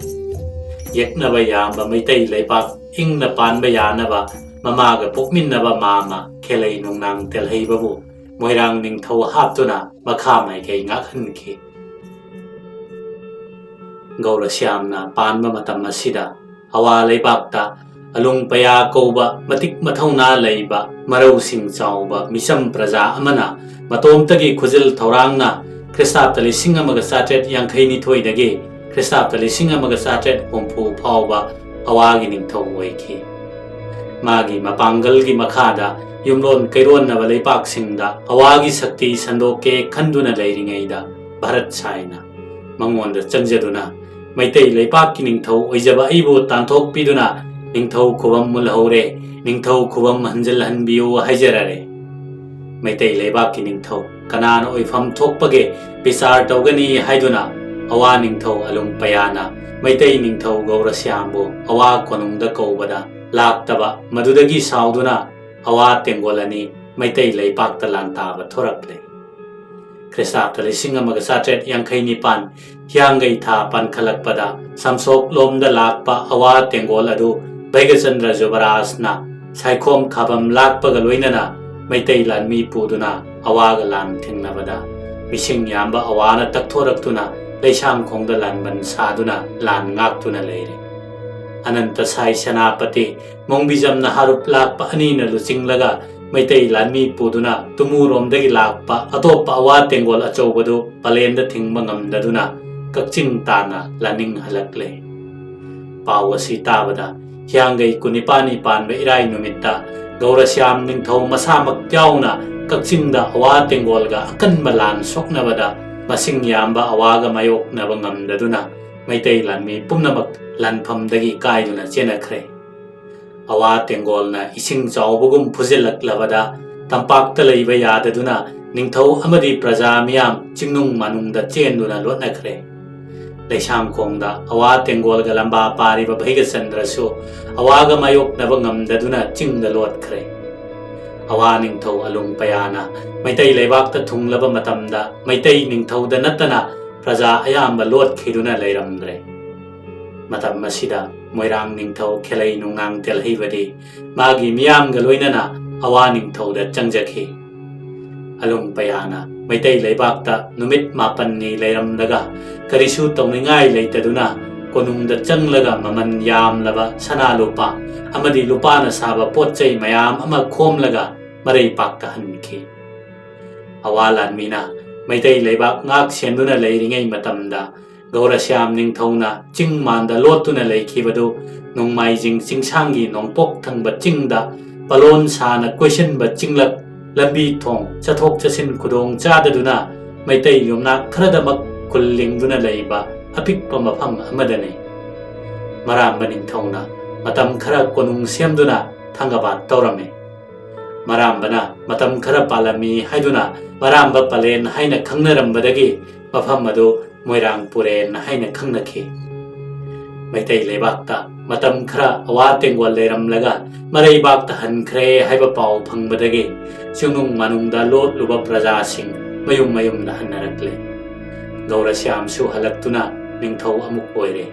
ꯌꯦꯛꯅꯕ ꯌꯥꯝꯕ ꯃꯩꯇꯩ ꯂꯩꯄꯥꯛ ꯏꯪꯅ ꯄꯥꯟꯕ ꯌꯥꯅꯕ ꯃꯃꯥꯒ ꯄꯣꯛꯃꯤꯟꯅꯕ ꯃꯥꯃ ꯈꯦꯂꯩ ꯅꯨꯡꯅꯥꯡ ꯇꯦꯜꯍꯩꯕꯕꯨ ꯃꯣꯏꯔꯥꯡ ꯅꯤꯡꯊꯧ ꯍꯥꯞꯇꯨꯅ ꯃꯈꯥ ꯃꯥꯏꯀꯩ ꯉꯥꯛꯍꯟꯈꯤ꯫ ꯒꯧꯔꯁ꯭ꯌꯥꯝꯅ ꯄꯥꯟꯕ ꯃꯇꯝ ꯑꯁꯤꯗ ꯑꯋꯥ ꯂꯩꯕꯥꯛꯇ ꯑꯂꯨꯡ ꯄꯌꯥ ꯀꯧꯕ ꯃꯇꯤꯛ ꯃꯊꯧꯅꯥ ꯂꯩꯕ ꯃꯔꯧꯁꯤꯡ ꯆꯥꯎꯕ ꯃꯤꯆꯝ ꯄ꯭ꯔꯖꯥ ꯑꯃꯅ ꯃꯇꯣꯝꯇꯒꯤ ꯈꯨꯖꯤꯜ ꯊꯧꯔꯥꯡꯅ ꯈ꯭ꯔꯤꯁꯇꯥꯕꯇ ꯂꯤꯁꯤꯡ ꯑꯃꯒ ꯆꯥꯇ꯭ꯔꯦꯠ ꯌꯥꯡꯈꯩꯅꯤꯊꯣꯏꯗꯒꯤ ꯈ꯭ꯔꯤꯁꯇꯥꯕꯇ ꯂꯤꯁꯤꯡ ꯑꯃꯒ ꯆꯥꯇ꯭ꯔꯦꯠ ꯍꯨꯝꯐꯨ ꯐꯥꯎꯕ ꯑꯋꯥꯒꯤ ꯅꯤꯡꯊꯧ ꯑꯣꯏꯈꯤ꯫ ꯃꯥꯒꯤ ꯃꯄꯥꯡꯒꯜꯒꯤ ꯃꯈꯥꯗ ꯌꯨꯝꯂꯣꯟ ꯀꯩꯔꯣꯟꯅꯕ ꯂꯩꯄꯥꯛꯁꯤꯡꯗ ꯑꯋꯥꯒꯤ ꯁꯛꯇꯤ ꯁꯟꯗꯣꯛꯀꯦ ꯈꯟꯗꯨꯅ ꯂꯩꯔꯤꯉꯩꯗ ꯚꯥꯔꯠ ꯁꯥꯏꯅ ꯃꯉꯣꯟꯗ ꯆꯪꯖꯗꯨꯅ ꯃꯩꯇꯩ ꯂꯩꯄꯥꯛꯀꯤ ꯅꯤꯡꯊꯧ ꯑꯣꯏꯖꯕ ꯑꯩꯕꯨ ꯇꯥꯟꯊꯣꯛꯄꯤꯗꯨꯅ ꯅꯤꯡꯊꯧ ꯈꯨꯕꯝ ꯃꯨꯜꯍꯧꯔꯦ, ꯅꯤꯡꯊꯧ ꯈꯨꯕꯝ ꯍꯟꯖꯤꯜꯍꯟꯕꯤꯌꯨ ꯍꯥꯏꯖꯔꯔꯦ꯫ ꯃꯩꯇꯩ ꯂꯩꯕꯥꯛꯀꯤ ꯅꯤꯡꯊꯧ ꯀꯅꯥꯅ ꯑꯣꯏꯐꯝ ꯊꯣꯛꯄꯒꯦ ꯕꯤꯆꯥꯔ ꯇꯧꯒꯅꯤ ꯍꯥꯏꯗꯨꯅ ꯑꯋꯥ ꯅꯤꯡꯊꯧ ꯑꯂꯨꯡ ꯄꯌꯥꯅ ꯃꯩꯇꯩ ꯅꯤꯡꯊꯧ ꯒꯧꯔꯁ꯭ꯌꯥꯝꯕꯨ ꯑꯋꯥ ꯀꯣꯅꯨꯡꯗ ꯀꯧꯕꯗ ꯂꯥꯛꯇꯕ ꯃꯗꯨꯗꯒꯤ ꯁꯥꯎꯗꯨꯅ ꯑꯋꯥ ꯇꯦꯡꯒꯣꯜ ꯑꯅꯤ ꯃꯩꯇꯩ ꯂꯩꯄꯥꯛꯇ ꯂꯥꯟꯇꯥꯕ ꯊꯣꯔꯛꯂꯦ꯫ ꯈ꯭ꯔꯤꯁꯇꯥꯕꯇ ꯂꯤꯁꯤꯡ ꯑꯃꯒ ꯆꯥꯇ꯭ꯔꯦꯠ ꯌꯥꯡꯈꯩ ꯅꯤꯄꯥꯟ ꯍꯤꯌꯥꯡꯒꯩ ꯊꯥ ꯄꯥꯟꯈꯠꯂꯛꯄꯗ ꯁꯝꯁꯣꯛꯂꯣꯝꯗ ꯂꯥꯛꯄ ꯑꯋꯥ ꯇꯦꯡꯒꯣꯜ ꯑꯗꯨ ꯚꯩꯒꯆꯟꯗ꯭ꯔ ꯖꯨꯕꯔꯥꯖꯅ ꯁꯥꯏꯈꯣꯝ ꯈꯥꯕꯝ ꯂꯥꯛꯄꯒ ꯂꯣꯏꯅꯅ ꯃꯩꯇꯩ ꯂꯥꯟꯃꯤ ꯄꯨꯗꯨꯅ ꯑꯋꯥꯒ ꯂꯥꯟ ꯊꯦꯡꯅꯕꯗ ꯃꯤꯁꯤꯡ ꯌꯥꯝꯕ ꯑꯋꯥꯅ ꯇꯛꯊꯣꯔꯛꯇꯨꯅ ꯂꯩꯁꯥꯡꯈꯣꯡꯗ ꯂꯥꯟꯕꯟ ꯁꯥꯗꯨꯅ ꯂꯥꯟ ꯉꯥꯛꯇꯨꯅ ꯂꯩꯔꯦ꯫ ꯑꯅꯟꯇ ꯁꯥꯏ ꯁꯦꯅꯥꯄꯇꯤ ꯃꯣꯡꯕꯤꯖꯝꯅ ꯍꯥꯔꯨꯞ ꯂꯥꯛꯄ ꯑꯅꯤꯅ ꯂꯨꯆꯤꯡꯂꯒ ꯃꯩꯇꯩ ꯂꯥꯟꯃꯤ ꯄꯨꯗꯨꯅ ꯇꯨꯃꯨꯔꯣꯝꯗꯒꯤ ꯂꯥꯛꯄ ꯑꯇꯣꯞꯄ ꯑꯋꯥ ꯇꯦꯡꯒꯣꯜ ꯑꯆꯧꯕꯗꯨ ꯄꯂꯦꯟꯗ ꯊꯤꯡꯕ ꯉꯝꯗꯗꯨꯅ ꯀꯛꯆꯤꯡ ꯇꯥꯟꯅ ꯂꯥꯟꯅꯤꯡ ꯍꯜꯂꯛꯂꯦ꯫ ꯄꯥꯎ ꯑꯁꯤ ꯇꯥꯕꯗ ꯍꯤꯌꯥꯡꯒꯩ ꯀꯨꯟꯅꯤꯄꯥꯟꯅꯤ ꯄꯥꯟꯕ ꯏꯔꯥꯏ ꯅꯨꯃꯤꯠꯇ ꯒꯧꯔꯁ꯭ꯌꯥꯝ ꯅꯤꯡꯊꯧ ꯃꯁꯥꯃꯛ ꯌꯥꯎꯅ ꯀꯛꯆꯤꯡꯗ ꯑꯋꯥ ꯇꯦꯡꯒꯣꯜꯒ ꯑꯀꯟꯕ ꯂꯥꯟ ꯁꯣꯛꯅꯕꯗ ꯃꯁꯤꯡ ꯌꯥꯝꯕ ꯑꯋꯥꯒ ꯃꯥꯌꯣꯛꯅꯕ ꯉꯝꯗꯗꯨꯅ ꯃꯩꯇꯩ ꯂꯥꯟꯃꯤ ꯄꯨꯝꯅꯃꯛ ꯂꯥꯟꯐꯝꯗꯒꯤ ꯀꯥꯏꯗꯨꯅ ꯆꯦꯟꯅꯈ꯭ꯔꯦ꯫ ꯑꯋꯥ ꯇꯦꯡꯒꯣꯜꯅ ꯏꯁꯤꯡ ꯆꯥꯎꯕꯒꯨꯝ ꯐꯨꯖꯤꯜꯂꯛꯂꯕꯗ ꯇꯝꯄꯥꯛꯇ ꯂꯩꯕ ꯌꯥꯗꯗꯨꯅ ꯅꯤꯡꯊꯧ ꯑꯃꯗꯤ ꯄ꯭ꯔꯖꯥ ꯃꯤꯌꯥꯝ ꯆꯤꯡꯅꯨꯡ ꯃꯥꯅꯨꯡꯗ ꯆꯦꯟꯗꯨꯅ ꯂꯣꯠꯅꯈ꯭ꯔꯦ꯫ ꯂꯩꯁꯥꯡꯈꯣꯡꯗ ꯑꯋꯥ ꯇꯦꯡꯒꯣꯜꯒ ꯂꯝꯕꯥ ꯄꯥꯔꯤꯕ ꯚꯩꯒꯆꯟꯗ꯭ꯔꯁꯨ ꯑꯋꯥꯒ ꯃꯥꯌꯣꯛꯅꯕ ꯉꯝꯗꯗꯨꯅ ꯆꯤꯡꯗ ꯂꯣꯠꯈ꯭ꯔꯦ꯫ ꯑꯋꯥ ꯅꯤꯡꯊꯧ ꯑꯂꯨꯡ ꯄꯌꯥꯅ ꯃꯩꯇꯩ ꯂꯩꯕꯥꯛꯇ ꯊꯨꯡꯂꯕ ꯃꯇꯝꯗ ꯃꯩꯇꯩ ꯅꯤꯡꯊꯧꯗ ꯅꯠꯇꯅ ꯄ꯭ꯔꯖꯥ ꯑꯌꯥꯝꯕ ꯂꯣꯠꯈꯤꯗꯨꯅ ꯂꯩꯔꯝꯗ꯭ꯔꯦ꯫ ꯃꯇꯝ ꯑꯁꯤꯗ ꯃꯣꯏꯔꯥꯡ ꯅꯤꯡꯊꯧ ꯈꯦꯂꯩ ꯅꯨꯡꯉꯥꯡ ꯇꯦꯜꯍꯩꯕꯗꯤ ꯃꯥꯒꯤ ꯃꯤꯌꯥꯝꯒ ꯂꯣꯏꯅꯅ ꯑꯋꯥ ꯅꯤꯡꯊꯧꯗ ꯆꯪꯖꯈꯤ꯫ ꯑꯂꯨꯡ ꯄꯌꯥꯅ ꯃꯩꯇꯩ ꯂꯩꯕꯥꯛꯇ ꯅꯨꯃꯤꯠ ꯃꯥꯄꯟꯅꯤ ꯂꯩꯔꯝꯂꯒ ꯀꯔꯤꯁꯨ ꯇꯧꯅꯤꯡꯉꯥꯏ ꯂꯩꯇꯗꯨꯅ ꯀꯣꯅꯨꯡꯗ ꯆꯪꯂꯒ ꯃꯃꯜ ꯌꯥꯝꯂꯕ ꯁꯅꯥ ꯂꯨꯄꯥ ꯑꯃꯗꯤ ꯂꯨꯄꯥꯅ ꯁꯥꯕ ꯄꯣꯠ ꯆꯩ ꯃꯌꯥꯝ ꯑꯃ ꯈꯣꯝꯂꯒ ꯃꯔꯩꯄꯥꯛꯇ ꯍꯟꯈꯤ꯫ ꯑꯋꯥ ꯂꯥꯟꯃꯤꯅ ꯃꯩꯇꯩ ꯂꯩꯕꯥꯛ ꯉꯥꯛ ꯁꯦꯟꯗꯨꯅ ꯂꯩꯔꯤꯉꯩ ꯃꯇꯝꯗ ꯒꯧꯔꯁ꯭ꯌꯥꯝ ꯅꯤꯡꯊꯧꯅ ꯆꯤꯡ ꯃꯥꯟꯗ ꯂꯣꯠꯇꯨꯅ ꯂꯩꯈꯤꯕꯗꯨ ꯅꯣꯡꯃꯥꯏꯖꯤꯡ ꯆꯤꯡꯁꯥꯡꯒꯤ ꯅꯣꯡꯄꯣꯛ ꯊꯪꯕ ꯆꯤꯡꯗ ꯄꯂꯣꯟ ꯁꯥꯅ ꯀꯣꯏꯁꯤꯟꯕ ꯆꯤꯡꯂꯛ ꯂꯝꯕꯤ ꯊꯣꯡ ꯆꯠꯊꯣꯛ ꯆꯠꯁꯤꯟ ꯈꯨꯗꯣꯡ ꯆꯥꯗꯗꯨꯅ ꯃꯩꯇꯩ ꯌꯨꯝꯅꯥꯛ ꯈꯔꯗꯃꯛ ꯈꯨꯜ ꯂꯤꯡꯗꯨꯅ ꯂꯩꯕ ꯑꯄꯤꯛꯄ ꯃꯐꯝ ꯑꯃꯗꯅꯤ꯫ ꯃꯔꯥꯝꯕ ꯅꯤꯡꯊꯧꯅ ꯃꯇꯝ ꯈꯔ ꯀꯣꯅꯨꯡ ꯁꯦꯝꯗꯨꯅ ꯊꯪꯒꯕꯥꯠ ꯇꯧꯔꯝꯃꯤ꯫ ꯃꯔꯥꯝꯕꯅ ꯃꯇꯝ ꯈꯔ ꯄꯥꯜꯂꯝꯃꯤ ꯍꯥꯏꯗꯨꯅ ꯃꯔꯥꯝꯕ ꯄꯂꯦꯟ ꯍꯥꯏꯅ ꯈꯪꯅꯔꯝꯕꯗꯒꯤ ꯃꯐꯝ ꯑꯗꯨ ꯃꯣꯏꯔꯥꯡ ꯄꯨꯔꯦꯟ ꯍꯥꯏꯅ ꯈꯪꯅꯈꯤ꯫ ꯃꯩꯇꯩ ꯂꯩꯕꯥꯛꯇ ꯃꯇꯝ ꯈꯔ ꯑꯋꯥ ꯇꯦꯡꯒꯣꯜ ꯂꯩꯔꯝꯂꯒ ꯃꯔꯩꯕꯥꯛꯇ ꯍꯟꯈ꯭ꯔꯦ ꯍꯥꯏꯕ ꯄꯥꯎ ꯐꯪꯕꯗꯒꯤ ꯆꯤꯡꯅꯨꯡ ꯃꯥꯅꯨꯡꯗ ꯂꯣꯠꯂꯨꯕ ꯄ꯭ꯔꯖꯥꯁꯤꯡ ꯃꯌꯨꯝ ꯃꯌꯨꯝꯗ ꯍꯟꯅꯔꯛꯂꯦ꯫ ꯒꯧꯔꯁ꯭ꯌꯥꯝꯁꯨ ꯍꯜꯂꯛꯇꯨꯅ ꯅꯤꯡꯊꯧ ꯑꯃꯨꯛ ꯑꯣꯏꯔꯦ꯫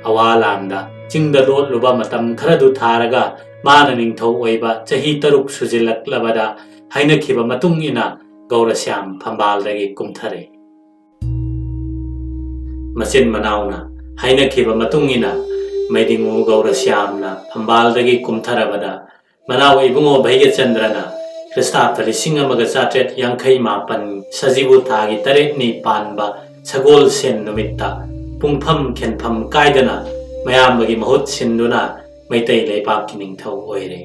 ꯑꯋꯥ ꯂꯥꯟꯗ ꯆꯤꯡꯗ ꯂꯣꯠꯂꯨꯕ ꯃꯇꯝ ꯈꯔꯗꯨ ꯊꯥꯔꯒ ꯃꯥꯅ ꯅꯤꯡꯊꯧ ꯑꯣꯏꯕ ꯆꯍꯤ ꯇꯔꯨꯛ ꯁꯨꯖꯤꯜꯂꯛꯂꯕꯗ ꯍꯥꯏꯅꯈꯤꯕ ꯃꯇꯨꯡ ꯏꯟꯅ ꯒꯧꯔꯁ꯭ꯌꯥꯝ ꯐꯝꯕꯥꯜꯗꯒꯤ ꯀꯨꯝꯊꯔꯦ꯫ ꯃꯆꯤꯟ ꯃꯅꯥꯎꯅ ꯍꯥꯏꯅꯈꯤꯕ ꯃꯇꯨꯡ ꯏꯟꯅ ꯃꯩꯗꯤꯡꯉꯨ ꯒꯧꯔꯁ꯭ꯌꯥꯝꯅ ꯐꯝꯕꯥꯜꯗꯒꯤ ꯀꯨꯝꯊꯔꯕꯗ ꯃꯅꯥꯎ ꯏꯕꯨꯡꯉꯣ ꯚꯩꯒ꯭ꯌꯆꯟꯗ꯭ꯔꯅ ꯈ꯭ꯔꯤꯁꯇꯥꯕꯗ ꯂꯤꯁꯤꯡ ꯑꯃꯒ ꯆꯥꯇ꯭ꯔꯦꯠ ꯌꯥꯡꯈꯩ ꯃꯥꯄꯟ ꯁꯖꯤꯕꯨ ꯊꯥꯒꯤ ꯇꯔꯦꯠꯅꯤ ꯄꯥꯟꯕ ꯁꯒꯣꯜꯁꯦꯟ ꯅꯨꯃꯤꯠꯇ ꯄꯨꯡꯐꯝ ꯈꯦꯟꯐꯝ ꯀꯥꯏꯗꯅ ꯃꯌꯥꯝꯕꯒꯤ ꯃꯍꯨꯠ ꯁꯤꯟꯗꯨꯅ ꯃꯩꯇꯩ ꯂꯩꯕꯥꯛꯀꯤ ꯅꯤꯡꯊꯧ ꯑꯣꯏꯔꯦ꯫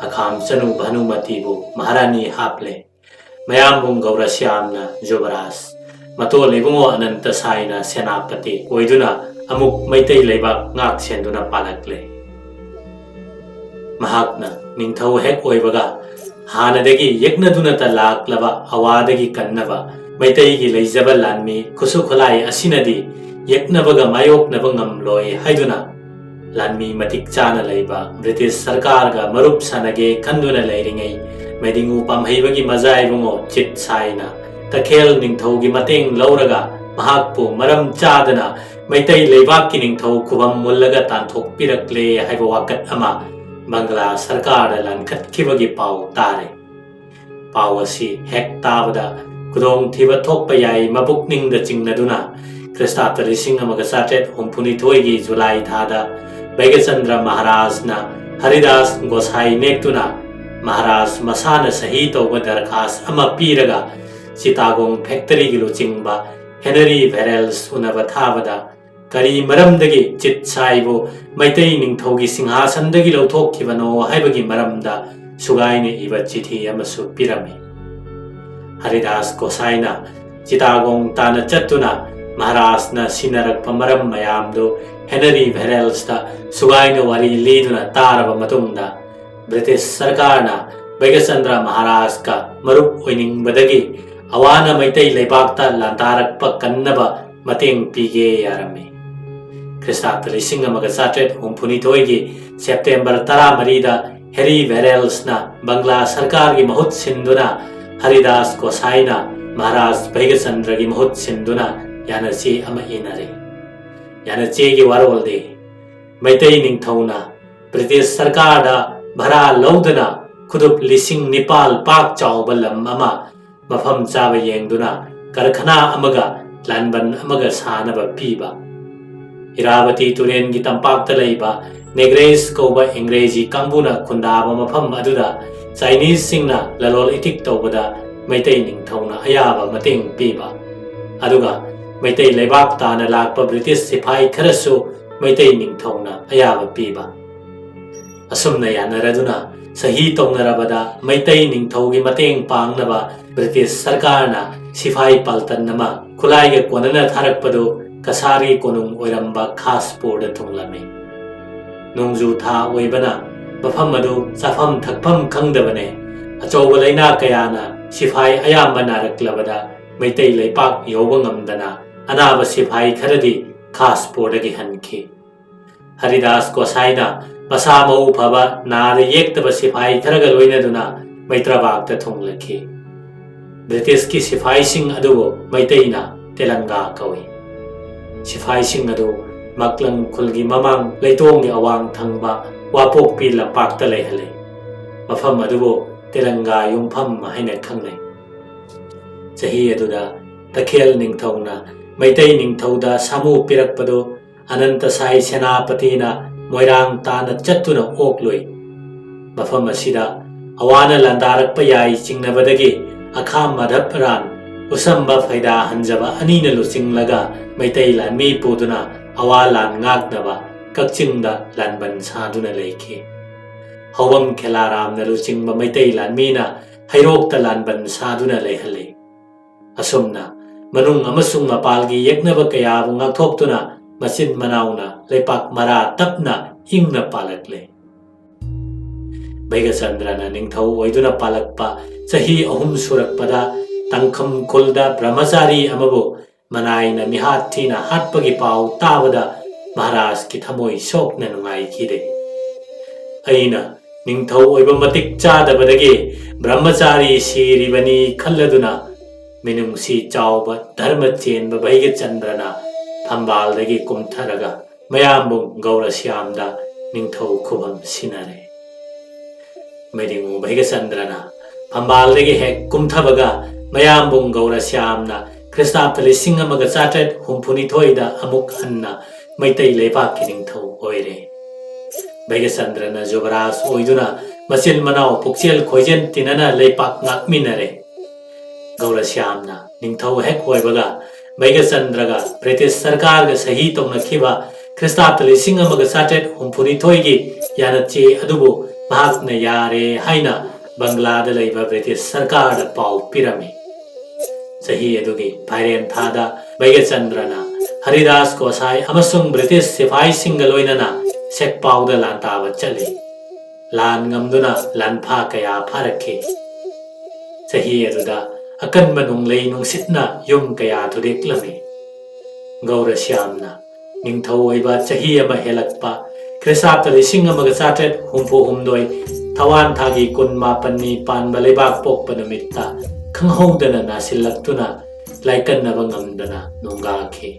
ꯑꯈꯥꯝ ꯆꯅꯨ ꯚꯥꯅꯨꯃꯇꯤꯕꯨ ꯃꯍꯥꯔꯥꯅꯤ ꯍꯥꯞꯂꯦ꯫ ꯃꯌꯥꯝꯕꯨꯡ ꯒꯧꯔꯁ꯭ꯌꯥꯝꯅ ꯖꯨꯕꯔꯥꯖ, ꯃꯇꯣꯜ ꯏꯕꯨꯡꯉꯣ ꯑꯅꯟꯇ ꯁꯥꯏꯅ ꯁꯦꯅꯥꯄꯇꯤ ꯑꯣꯏꯗꯨꯅ ꯑꯃꯨꯛ ꯃꯩꯇꯩ ꯂꯩꯕꯥꯛ ꯉꯥꯛ ꯁꯦꯟꯗꯨꯅ ꯄꯥꯜꯂꯛꯂꯦ꯫ ꯃꯍꯥꯛꯅ ꯅꯤꯡꯊꯧ ꯍꯦꯛ ꯑꯣꯏꯕꯒ ꯍꯥꯟꯅꯗꯒꯤ ꯌꯦꯛꯅꯗꯨꯅꯇ ꯂꯥꯛꯂꯕ ꯑꯋꯥꯗꯒꯤ ꯀꯟꯅꯕ ꯃꯩꯇꯩꯒꯤ ꯂꯩꯖꯕ ꯂꯥꯟꯃꯤ ꯈꯨꯠꯁꯨ ꯈꯨꯠꯂꯥꯏ ꯑꯁꯤꯅꯗꯤ ꯌꯦꯛꯅꯕꯒ ꯃꯥꯌꯣꯛꯅꯕ ꯉꯝꯂꯣꯏ ꯍꯥꯏꯗꯨꯅ ꯂꯥꯟꯃꯤ ꯃꯇꯤꯛ ꯆꯥꯅ ꯂꯩꯕ ꯕ꯭ꯔꯤꯇꯤꯁ ꯁꯔꯀꯥꯔꯒ ꯃꯔꯨꯞ ꯁꯥꯟꯅꯒꯦ ꯈꯟꯗꯨꯅ ꯂꯩꯔꯤꯉꯩ ꯃꯩꯗꯤꯡꯉꯨ ꯄꯥꯝꯍꯩꯕꯒꯤ ꯃꯖꯥ ꯏꯕꯨꯡꯉꯣ ꯆꯤꯠ ꯁꯥꯏꯅ ꯇꯈꯦꯜ ꯅꯤꯡꯊꯧꯒꯤ ꯃꯇꯦꯡ ꯂꯧꯔꯒ ꯃꯍꯥꯛꯄꯨ ꯃꯔꯝ ꯆꯥꯗꯅ ꯃꯩꯇꯩ ꯂꯩꯕꯥꯛꯀꯤ ꯅꯤꯡꯊꯧ ꯈꯨꯕꯝ ꯃꯨꯜꯂꯒ ꯇꯥꯟꯊꯣꯛꯄꯤꯔꯛꯂꯦ ꯍꯥꯏꯕ ꯋꯥꯀꯠ ꯑꯃ ꯕꯪꯒ꯭ꯂꯥ ꯁꯔꯀꯥꯔꯗ ꯂꯥꯟꯈꯠꯈꯤꯕꯒꯤ ꯄꯥꯎ ꯇꯥꯔꯦ꯫ ꯄꯥꯎ ꯑꯁꯤ ꯍꯦꯛ ꯇꯥꯕꯗ ꯈꯨꯗꯣꯡꯊꯤꯕ ꯊꯣꯛꯄ ꯌꯥꯏ ꯃꯕꯨꯛꯅꯤꯡꯗ ꯆꯤꯡꯅꯗꯨꯅ ꯈ꯭ꯔꯤꯁꯇꯥꯕꯇ ꯂꯤꯁꯤꯡ ꯑꯃꯒ ꯆꯥꯇ꯭ꯔꯦꯠ ꯍꯨꯝꯐꯨꯅꯤꯊꯣꯏꯒꯤ ꯖꯨꯂꯥꯏ ꯊꯥꯗ ꯕꯩꯒꯆꯟꯗ꯭ꯔ ꯃꯍꯥꯔꯥꯖꯅ ꯍꯔꯤꯗꯥꯁ ꯒꯣꯁꯥꯏ ꯅꯦꯛꯇꯨꯅ ꯃꯍꯥꯔꯥꯖ ꯃꯁꯥꯅ ꯁꯍꯤ ꯇꯧꯕ ꯗꯔꯈꯥꯁ ꯑꯃ ꯄꯤꯔꯒ ꯆꯤꯇꯥꯒꯣꯡ ꯐꯦꯛꯇꯔꯤꯒꯤ ꯂꯨꯆꯤꯡꯕ ꯍꯦꯅꯔꯤ ꯚꯦꯔꯦꯜꯁ ꯎꯅꯕ ꯊꯥꯕꯗ ꯀꯔꯤ ꯃꯔꯝꯗꯒꯤ ꯆꯤꯠ ꯁꯥꯏꯕꯨ ꯃꯩꯇꯩ ꯅꯤꯡꯊꯧꯒꯤ ꯁꯤꯡꯍꯥꯁꯟꯗꯒꯤ ꯂꯧꯊꯣꯛꯈꯤꯕꯅꯣ ꯍꯥꯏꯕꯒꯤ ꯃꯔꯝꯗ ꯁꯨꯒꯥꯏꯅ ꯏꯕ ꯆꯤꯊꯤ ꯑꯃꯁꯨ ꯄꯤꯔꯝꯃꯤ꯫ ꯍꯔꯤꯗꯥꯁ ꯒꯣꯁꯥꯏꯅ ꯆꯤꯇꯥꯒꯣꯡ ꯇꯥꯅ ꯆꯠꯇꯨꯅ ꯃꯍꯥꯔꯥꯖꯅ ꯁꯤꯟꯅꯔꯛꯄ ꯃꯔꯝ ꯃꯌꯥꯝꯗꯨ ꯍꯦꯅꯔꯤ ꯚꯦꯔꯦꯜꯁꯇ ꯁꯨꯒꯥꯏꯅ ꯋꯥꯔꯤ ꯂꯤꯗꯨꯅ ꯇꯥꯔꯕ ꯃꯇꯨꯡꯗ ꯕ꯭ꯔꯤꯇꯤꯁ ꯁꯔꯀꯥꯔꯅ ꯕꯩꯒꯆꯟꯗ꯭ꯔ ꯃꯍꯥꯔꯥꯖꯀ ꯃꯔꯨꯞ ꯑꯣꯏꯅꯤꯡꯕꯗꯒꯤ ꯑꯋꯥꯅ ꯃꯩꯇꯩ ꯂꯩꯕꯥꯛꯇ ꯂꯥꯟꯗꯥꯔꯛꯄ ꯀꯟꯅꯕ ꯃꯇꯦꯡ ꯄꯤꯒꯦ ꯌꯥꯔꯝꯃꯤ꯫ ꯈ꯭ꯔꯤꯁꯇꯥꯕꯇ ꯂꯤꯁꯤꯡ ꯑꯃꯒ ꯆꯥꯇ꯭ꯔꯦꯠ ꯍꯨꯝꯐꯨꯅꯤꯊꯣꯏꯒꯤ ꯁꯦꯞꯇꯦꯝꯕꯔ ꯇꯔꯥꯃꯔꯤꯗ ꯍꯦꯔꯤ ꯚꯦꯔꯦꯜꯁꯅ ꯕꯪꯒ꯭ꯂꯥ ꯁꯔꯀꯥꯔꯒꯤ ꯃꯍꯨꯠ ꯁꯤꯟꯗꯨꯅ ꯍꯔꯤꯗꯥꯁ ꯒꯣꯁꯥꯏꯅ ꯃꯍꯥꯔꯥꯖ ꯚꯩꯒꯆꯟꯗ꯭ꯔꯒꯤ ꯃꯍꯨꯠ ꯁꯤꯟꯗꯨꯅ ꯌꯥꯅꯆꯦ ꯑꯃ ꯏꯅꯔꯦ꯫ ꯌꯥꯅꯆꯦꯒꯤ ꯋꯥꯔꯣꯜꯗꯤ ꯃꯩꯇꯩ ꯅꯤꯡꯊꯧꯅ ꯕ꯭ꯔꯤꯇꯤꯁ ꯁꯔꯀꯥꯔꯗ ꯚꯔꯥ ꯂꯧꯗꯅ ꯈꯨꯗꯨꯞ ꯂꯤꯁꯤꯡ ꯅꯤꯄꯥꯜ ꯄꯥꯛ ꯆꯥꯎꯕ ꯂꯝ ꯑꯃ ꯃꯐꯝ ꯆꯥꯕ ꯌꯦꯡꯗꯨꯅ ꯀꯔꯈꯅꯥ ꯑꯃꯒ ꯂꯥꯟꯕꯟ ꯑꯃꯒ ꯁꯥꯅꯕ ꯄꯤꯕ꯫ ꯏꯔꯥꯕꯇꯤ ꯇꯨꯔꯦꯟꯒꯤ ꯇꯝꯄꯥꯛꯇ ꯂꯩꯕ ꯅꯦꯒ꯭ꯔꯦꯁ ꯀꯧꯕ ꯏꯪꯒ꯭ꯔꯦꯖꯤ ꯀꯥꯡꯕꯨꯅ ꯈꯨꯟꯗꯥꯕ ꯃꯐꯝ ꯑꯗꯨꯗ ꯆꯥꯏꯅꯤꯁꯁꯤꯡꯅ ꯂꯂꯣꯜ ꯏꯇꯤꯛ ꯇꯧꯕꯗ ꯃꯩꯇꯩ ꯅꯤꯡꯊꯧꯅ ꯑꯌꯥꯕ ꯃꯇꯦꯡ ꯄꯤꯕ꯫ ꯑꯗꯨꯒ ꯃꯩꯇꯩ ꯂꯩꯕꯥꯛ ꯇꯥꯅ ꯂꯥꯛꯄ ꯕ꯭ꯔꯤꯇꯤꯁ ꯁꯤꯐꯥꯏ ꯈꯔꯁꯨ ꯃꯩꯇꯩ ꯅꯤꯡꯊꯧꯅ ꯑꯌꯥꯕ ꯄꯤꯕ꯫ ꯑꯁꯨꯝꯅ ꯌꯥꯅꯔꯗꯨꯅ ꯁꯍꯤ ꯇꯧꯅꯔꯕꯗ ꯃꯩꯇꯩ ꯅꯤꯡꯊꯧꯒꯤ ꯃꯇꯦꯡ ꯄꯥꯡꯅꯕ ꯕ꯭ꯔꯤꯇꯤꯁ ꯁꯔꯀꯥꯔꯅ ꯁꯤꯐꯥꯏ ꯄꯥꯜꯇꯟ ꯑꯃ ꯈꯨꯠꯂꯥꯏꯒ ꯀꯣꯟꯅꯅ ꯊꯥꯔꯛꯄꯗꯨ ꯀꯁꯥꯔꯤ ꯀꯣꯅꯨꯡ ꯑꯣꯏꯔꯝꯕ ꯈꯥꯁꯄꯨꯔꯗ ꯊꯨꯡꯂꯝꯃꯤ꯫ ꯅꯣꯡꯖꯨ ꯊꯥ ꯑꯣꯏꯕꯅ ꯃꯐꯝ ꯑꯗꯨ ꯆꯥꯐꯝ ꯊꯛꯐꯝ ꯈꯪꯗꯕꯅꯦ꯫ ꯑꯆꯧꯕ ꯂꯥꯏꯅꯥ ꯀꯌꯥꯅ ꯁꯤꯐꯥꯏ ꯑꯌꯥꯝꯕ ꯅꯥꯔꯛꯂꯕꯗ ꯃꯩꯇꯩ ꯂꯩꯄꯥꯛ ꯌꯧꯕ ꯉꯝꯗꯅ ꯑꯅꯥꯕ ꯁꯤꯐꯥꯏ ꯈꯔꯗꯤ ꯈꯥꯁꯄꯨꯔꯗꯒꯤ ꯍꯟꯈꯤ꯫ ꯍꯔꯤꯗꯥꯁ ꯒꯣꯁꯥꯏꯅ ꯃꯁꯥ ꯃꯎ ꯐꯕ ꯅꯥꯗ ꯌꯦꯛꯇꯕ ꯁꯤꯐꯥꯏ ꯈꯔꯒ ꯂꯣꯏꯅꯗꯨꯅ ꯃꯩꯇ꯭ꯔꯕꯥꯛꯇ ꯊꯨꯡꯂꯈꯤ꯫ ꯕ꯭ꯔꯤꯇꯤꯁꯀꯤ ꯁꯤꯐꯥꯏꯁꯤꯡ ꯑꯗꯨꯕꯨ ꯃꯩꯇꯩꯅ ꯇꯦꯂꯪꯒꯥ ꯀꯧꯏ꯫ ꯁꯤꯐꯥꯏꯁꯤꯡ ꯑꯗꯨ ꯃꯛꯂꯪ ꯈꯨꯜꯒꯤ ꯃꯃꯥꯡ ꯂꯩꯇꯣꯡꯒꯤ ꯑꯋꯥꯡ ꯊꯪꯕ ꯋꯥꯄꯣꯛꯄꯤ ꯂꯝꯄꯥꯛꯇ ꯂꯩꯍꯜꯂꯤ꯫ ꯃꯐꯝ ꯑꯗꯨꯕꯨ ꯇꯦꯂꯪꯒꯥ ꯌꯨꯝꯐꯝ ꯍꯥꯏꯅ ꯈꯪꯅꯩ꯫ ꯆꯍꯤ ꯑꯗꯨꯗ ꯇꯈꯦꯜ ꯅꯤꯡꯊꯧꯅ ꯃꯩꯇꯩ ꯅꯤꯡꯊꯧꯗ ꯁꯥꯃꯨ ꯄꯤꯔꯛꯄꯗꯨ ꯑꯅꯟꯇ ꯁꯥꯏ ꯁꯦꯅꯥꯄꯇꯤꯅ ꯃꯣꯏꯔꯥꯡ ꯇꯥꯟꯅ ꯆꯠꯇꯨꯅ ꯑꯣꯛꯂꯨꯏ꯫ ꯃꯐꯝ ꯑꯁꯤꯗ ꯑꯋꯥꯅ ꯂꯥꯟꯗꯥꯔꯛꯄ ꯌꯥꯏ ꯆꯤꯡꯅꯕꯗꯒꯤ ꯑꯈꯥ ꯃꯙꯕ ꯔꯥꯟ ꯎꯁꯝꯕ ꯐꯩꯗꯥ ꯍꯟꯖꯕ ꯑꯅꯤꯅ ꯂꯨꯆꯤꯡꯂꯒ ꯃꯩꯇꯩ ꯂꯥꯟꯃꯤ ꯄꯨꯗꯨꯅ ꯑꯋꯥ ꯂꯥꯟ ꯉꯥꯛꯅꯕ ꯀꯛꯆꯤꯡꯗ ꯂꯥꯟꯕꯟ ꯁꯥꯗꯨꯅ ꯂꯩꯈꯤ꯫ ꯍꯧꯕꯝ ꯈꯦꯂꯥꯔꯥꯝꯅ ꯂꯨꯆꯤꯡꯕ ꯃꯩꯇꯩ ꯂꯥꯟꯃꯤꯅ ꯍꯩꯔꯣꯛꯇ ꯂꯥꯟꯕꯟ ꯁꯥꯗꯨꯅ ꯂꯩꯍꯜꯂꯤ꯫ ꯑꯁꯨꯝꯅ ꯃꯅꯨꯡ ꯑꯃꯁꯨꯡ ꯃꯄꯥꯜꯒꯤ ꯌꯦꯛꯅꯕ ꯀꯌꯥꯕꯨ ꯉꯥꯛꯊꯣꯛꯇꯨꯅ ꯃꯆꯤꯟ ꯃꯅꯥꯎꯅ ꯂꯩꯄꯥꯛ ꯃꯔꯥ ꯇꯞꯅ ꯏꯪꯅ ꯄꯥꯜꯂꯛꯂꯦ꯫ ꯚꯩꯒꯆꯟꯗ꯭ꯔꯅ ꯅꯤꯡꯊꯧ ꯑꯣꯏꯗꯨꯅ ꯄꯥꯜꯂꯛꯄ ꯆꯍꯤ ꯑꯍꯨꯝ ꯁꯨꯔꯛꯄꯗ ꯇꯥꯡꯈꯨꯜ ꯈꯨꯜꯗ ꯕ꯭ꯔꯍꯃꯆꯥꯔꯤ ꯑꯃꯕꯨ ꯃꯅꯥꯏꯅ ꯃꯤꯍꯥꯠ ꯊꯤꯅ ꯍꯥꯠꯄꯒꯤ ꯄꯥꯎ ꯇꯥꯕꯗ ꯃꯍꯥꯔꯥꯖꯀꯤ ꯊꯃꯣꯏ ꯁꯣꯛꯅ ꯅꯨꯡꯉꯥꯏꯈꯤꯗꯦ꯫ ꯑꯩꯅ ꯅꯤꯡꯊꯧ ꯑꯣꯏꯕ ꯃꯇꯤꯛ ꯆꯥꯗꯕꯗꯒꯤ ꯕ꯭ꯔꯍꯃꯆꯥꯔꯤ ꯁꯤꯔꯤꯕꯅꯤ ꯈꯜꯂꯗꯨꯅ ꯃꯤꯅꯨꯡꯁꯤ ꯆꯥꯎꯕ ꯙꯔꯃ ꯆꯦꯟꯕ ꯚꯩꯒꯆꯟꯗ꯭ꯔꯅ ꯐꯝꯕꯥꯜꯗꯒꯤ ꯀꯨꯝꯊꯔꯒ ꯃꯌꯥꯝꯕꯨꯡ ꯒꯧꯔꯁ꯭ꯌꯥꯝꯗ ꯅꯤꯡꯊꯧ ꯈꯨꯕꯝ ꯁꯤꯟꯅꯔꯦ꯫ ꯃꯩꯗꯤꯡꯉꯨ ꯚꯩꯒꯆꯟꯗ꯭ꯔꯅ ꯐꯝꯕꯥꯜꯗꯒꯤ ꯍꯦꯛ ꯀꯨꯝꯊꯕꯒ ꯃꯌꯥꯝꯕꯨꯡ ꯒꯧꯔꯁ꯭ꯌꯥꯝꯅ ꯈ꯭ꯔꯤꯁꯇꯥꯕꯗ ꯂꯤꯁꯤꯡ ꯑꯃꯒ ꯆꯥꯇ꯭ꯔꯦꯠ ꯍꯨꯝꯐꯨꯅꯤꯊꯣꯏꯗ ꯑꯃꯨꯛ ꯍꯟꯅ ꯃꯩꯇꯩ ꯂꯩꯕꯥꯛꯀꯤ ꯅꯤꯡꯊꯧ ꯑꯣꯏꯔꯦ꯫ ꯚꯩꯒꯆꯟꯗ꯭ꯔꯅ ꯖꯨꯕꯔꯥꯖ ꯑꯣꯏꯗꯨꯅ ꯃꯆꯤꯟ ꯃꯅꯥꯎ ꯄꯨꯛꯆꯦꯜ ꯈꯣꯏꯖꯦꯜ ꯇꯤꯟꯅꯅ ꯂꯩꯄꯥꯛ ꯉꯥꯛꯃꯤꯟꯅꯔꯦ꯫ ꯒꯧꯔꯁ꯭ꯌꯥꯝꯅ ꯅꯤꯡꯊꯧ ꯍꯦꯛ ꯑꯣꯏꯕꯒ ꯚꯩꯒꯆꯟꯗ꯭ꯔꯒ ꯕ꯭ꯔꯤꯇꯤꯁ ꯁꯔꯀꯥꯔꯒ ꯁꯍꯤ ꯇꯧꯅꯈꯤꯕ ꯈ꯭ꯔꯤꯁꯇꯥꯕꯗ ꯂꯤꯁꯤꯡ ꯑꯃꯒ ꯆꯥꯇ꯭ꯔꯦꯠ ꯍꯨꯝꯐꯨꯅꯤꯊꯣꯏꯒꯤ ꯌꯥꯅꯆꯦ ꯑꯗꯨꯕꯨ ꯃꯍꯥꯛꯅ ꯌꯥꯔꯦ ꯍꯥꯏꯅ ꯕꯪꯒ꯭ꯂꯥꯗ ꯂꯩꯕ ꯕ꯭ꯔꯤꯇꯤꯁ ꯁꯔꯀꯥꯔꯗ ꯄꯥꯎ ꯄꯤꯔꯝꯃꯤ꯫ ꯆꯍꯤ ꯑꯗꯨꯒꯤ ꯐꯥꯏꯔꯦꯟ ꯊꯥꯗ ꯕꯩꯒꯆꯟꯗ꯭ꯔꯅ ꯍꯔꯤꯗꯥꯁ ꯒꯣꯁꯥꯏ ꯑꯃꯁꯨꯡ ꯕ꯭ꯔꯤꯇꯤꯁ ꯁꯤꯐꯥꯏꯁꯤꯡꯒ ꯂꯣꯏꯅꯅ ꯁꯦꯛꯄꯥꯎꯗ ꯂꯥꯟꯇꯥꯕ ꯆꯠꯂꯤ꯫ ꯂꯥꯟ ꯉꯝꯗꯨꯅ ꯂꯥꯟꯐꯥ ꯀꯌꯥ ꯐꯥꯔꯛꯈꯤ꯫ ꯆꯍꯤ ꯑꯗꯨꯗ ꯑꯀꯟꯕ ꯅꯣꯡꯂꯩ ꯅꯨꯡꯁꯤꯠꯅ ꯌꯨꯝ ꯀꯌꯥ ꯊꯨꯗꯦꯛꯂꯝꯃꯤ꯫ ꯒꯧꯔꯁ꯭ꯌꯥꯝꯅ ꯅꯤꯡꯊꯧ ꯑꯣꯏꯕ ꯆꯍꯤ ꯑꯃ ꯍꯦꯜꯂꯛꯄ ꯈ꯭ꯔꯤꯁꯇꯥꯕꯇ ꯂꯤꯁꯤꯡ ꯑꯃꯒ ꯆꯥꯇ꯭ꯔꯦꯠ ꯍꯨꯝꯐꯨ ꯍꯨꯝꯗꯣꯏ ꯊꯋꯥꯟ ꯊꯥꯒꯤ ꯀꯨꯟ ꯃꯥꯄꯟꯅꯤ ꯄꯥꯟꯕ ꯂꯩꯕꯥꯛ ꯄꯣꯛꯄ ꯅꯨꯃꯤꯠꯇ ꯈꯪꯍꯧꯗꯅ ꯅꯥꯁꯤꯜꯂꯛꯇꯨꯅ ꯂꯥꯏꯀꯠꯅꯕ ꯉꯝꯗꯅ ꯅꯣꯡꯒꯥꯈꯤ꯫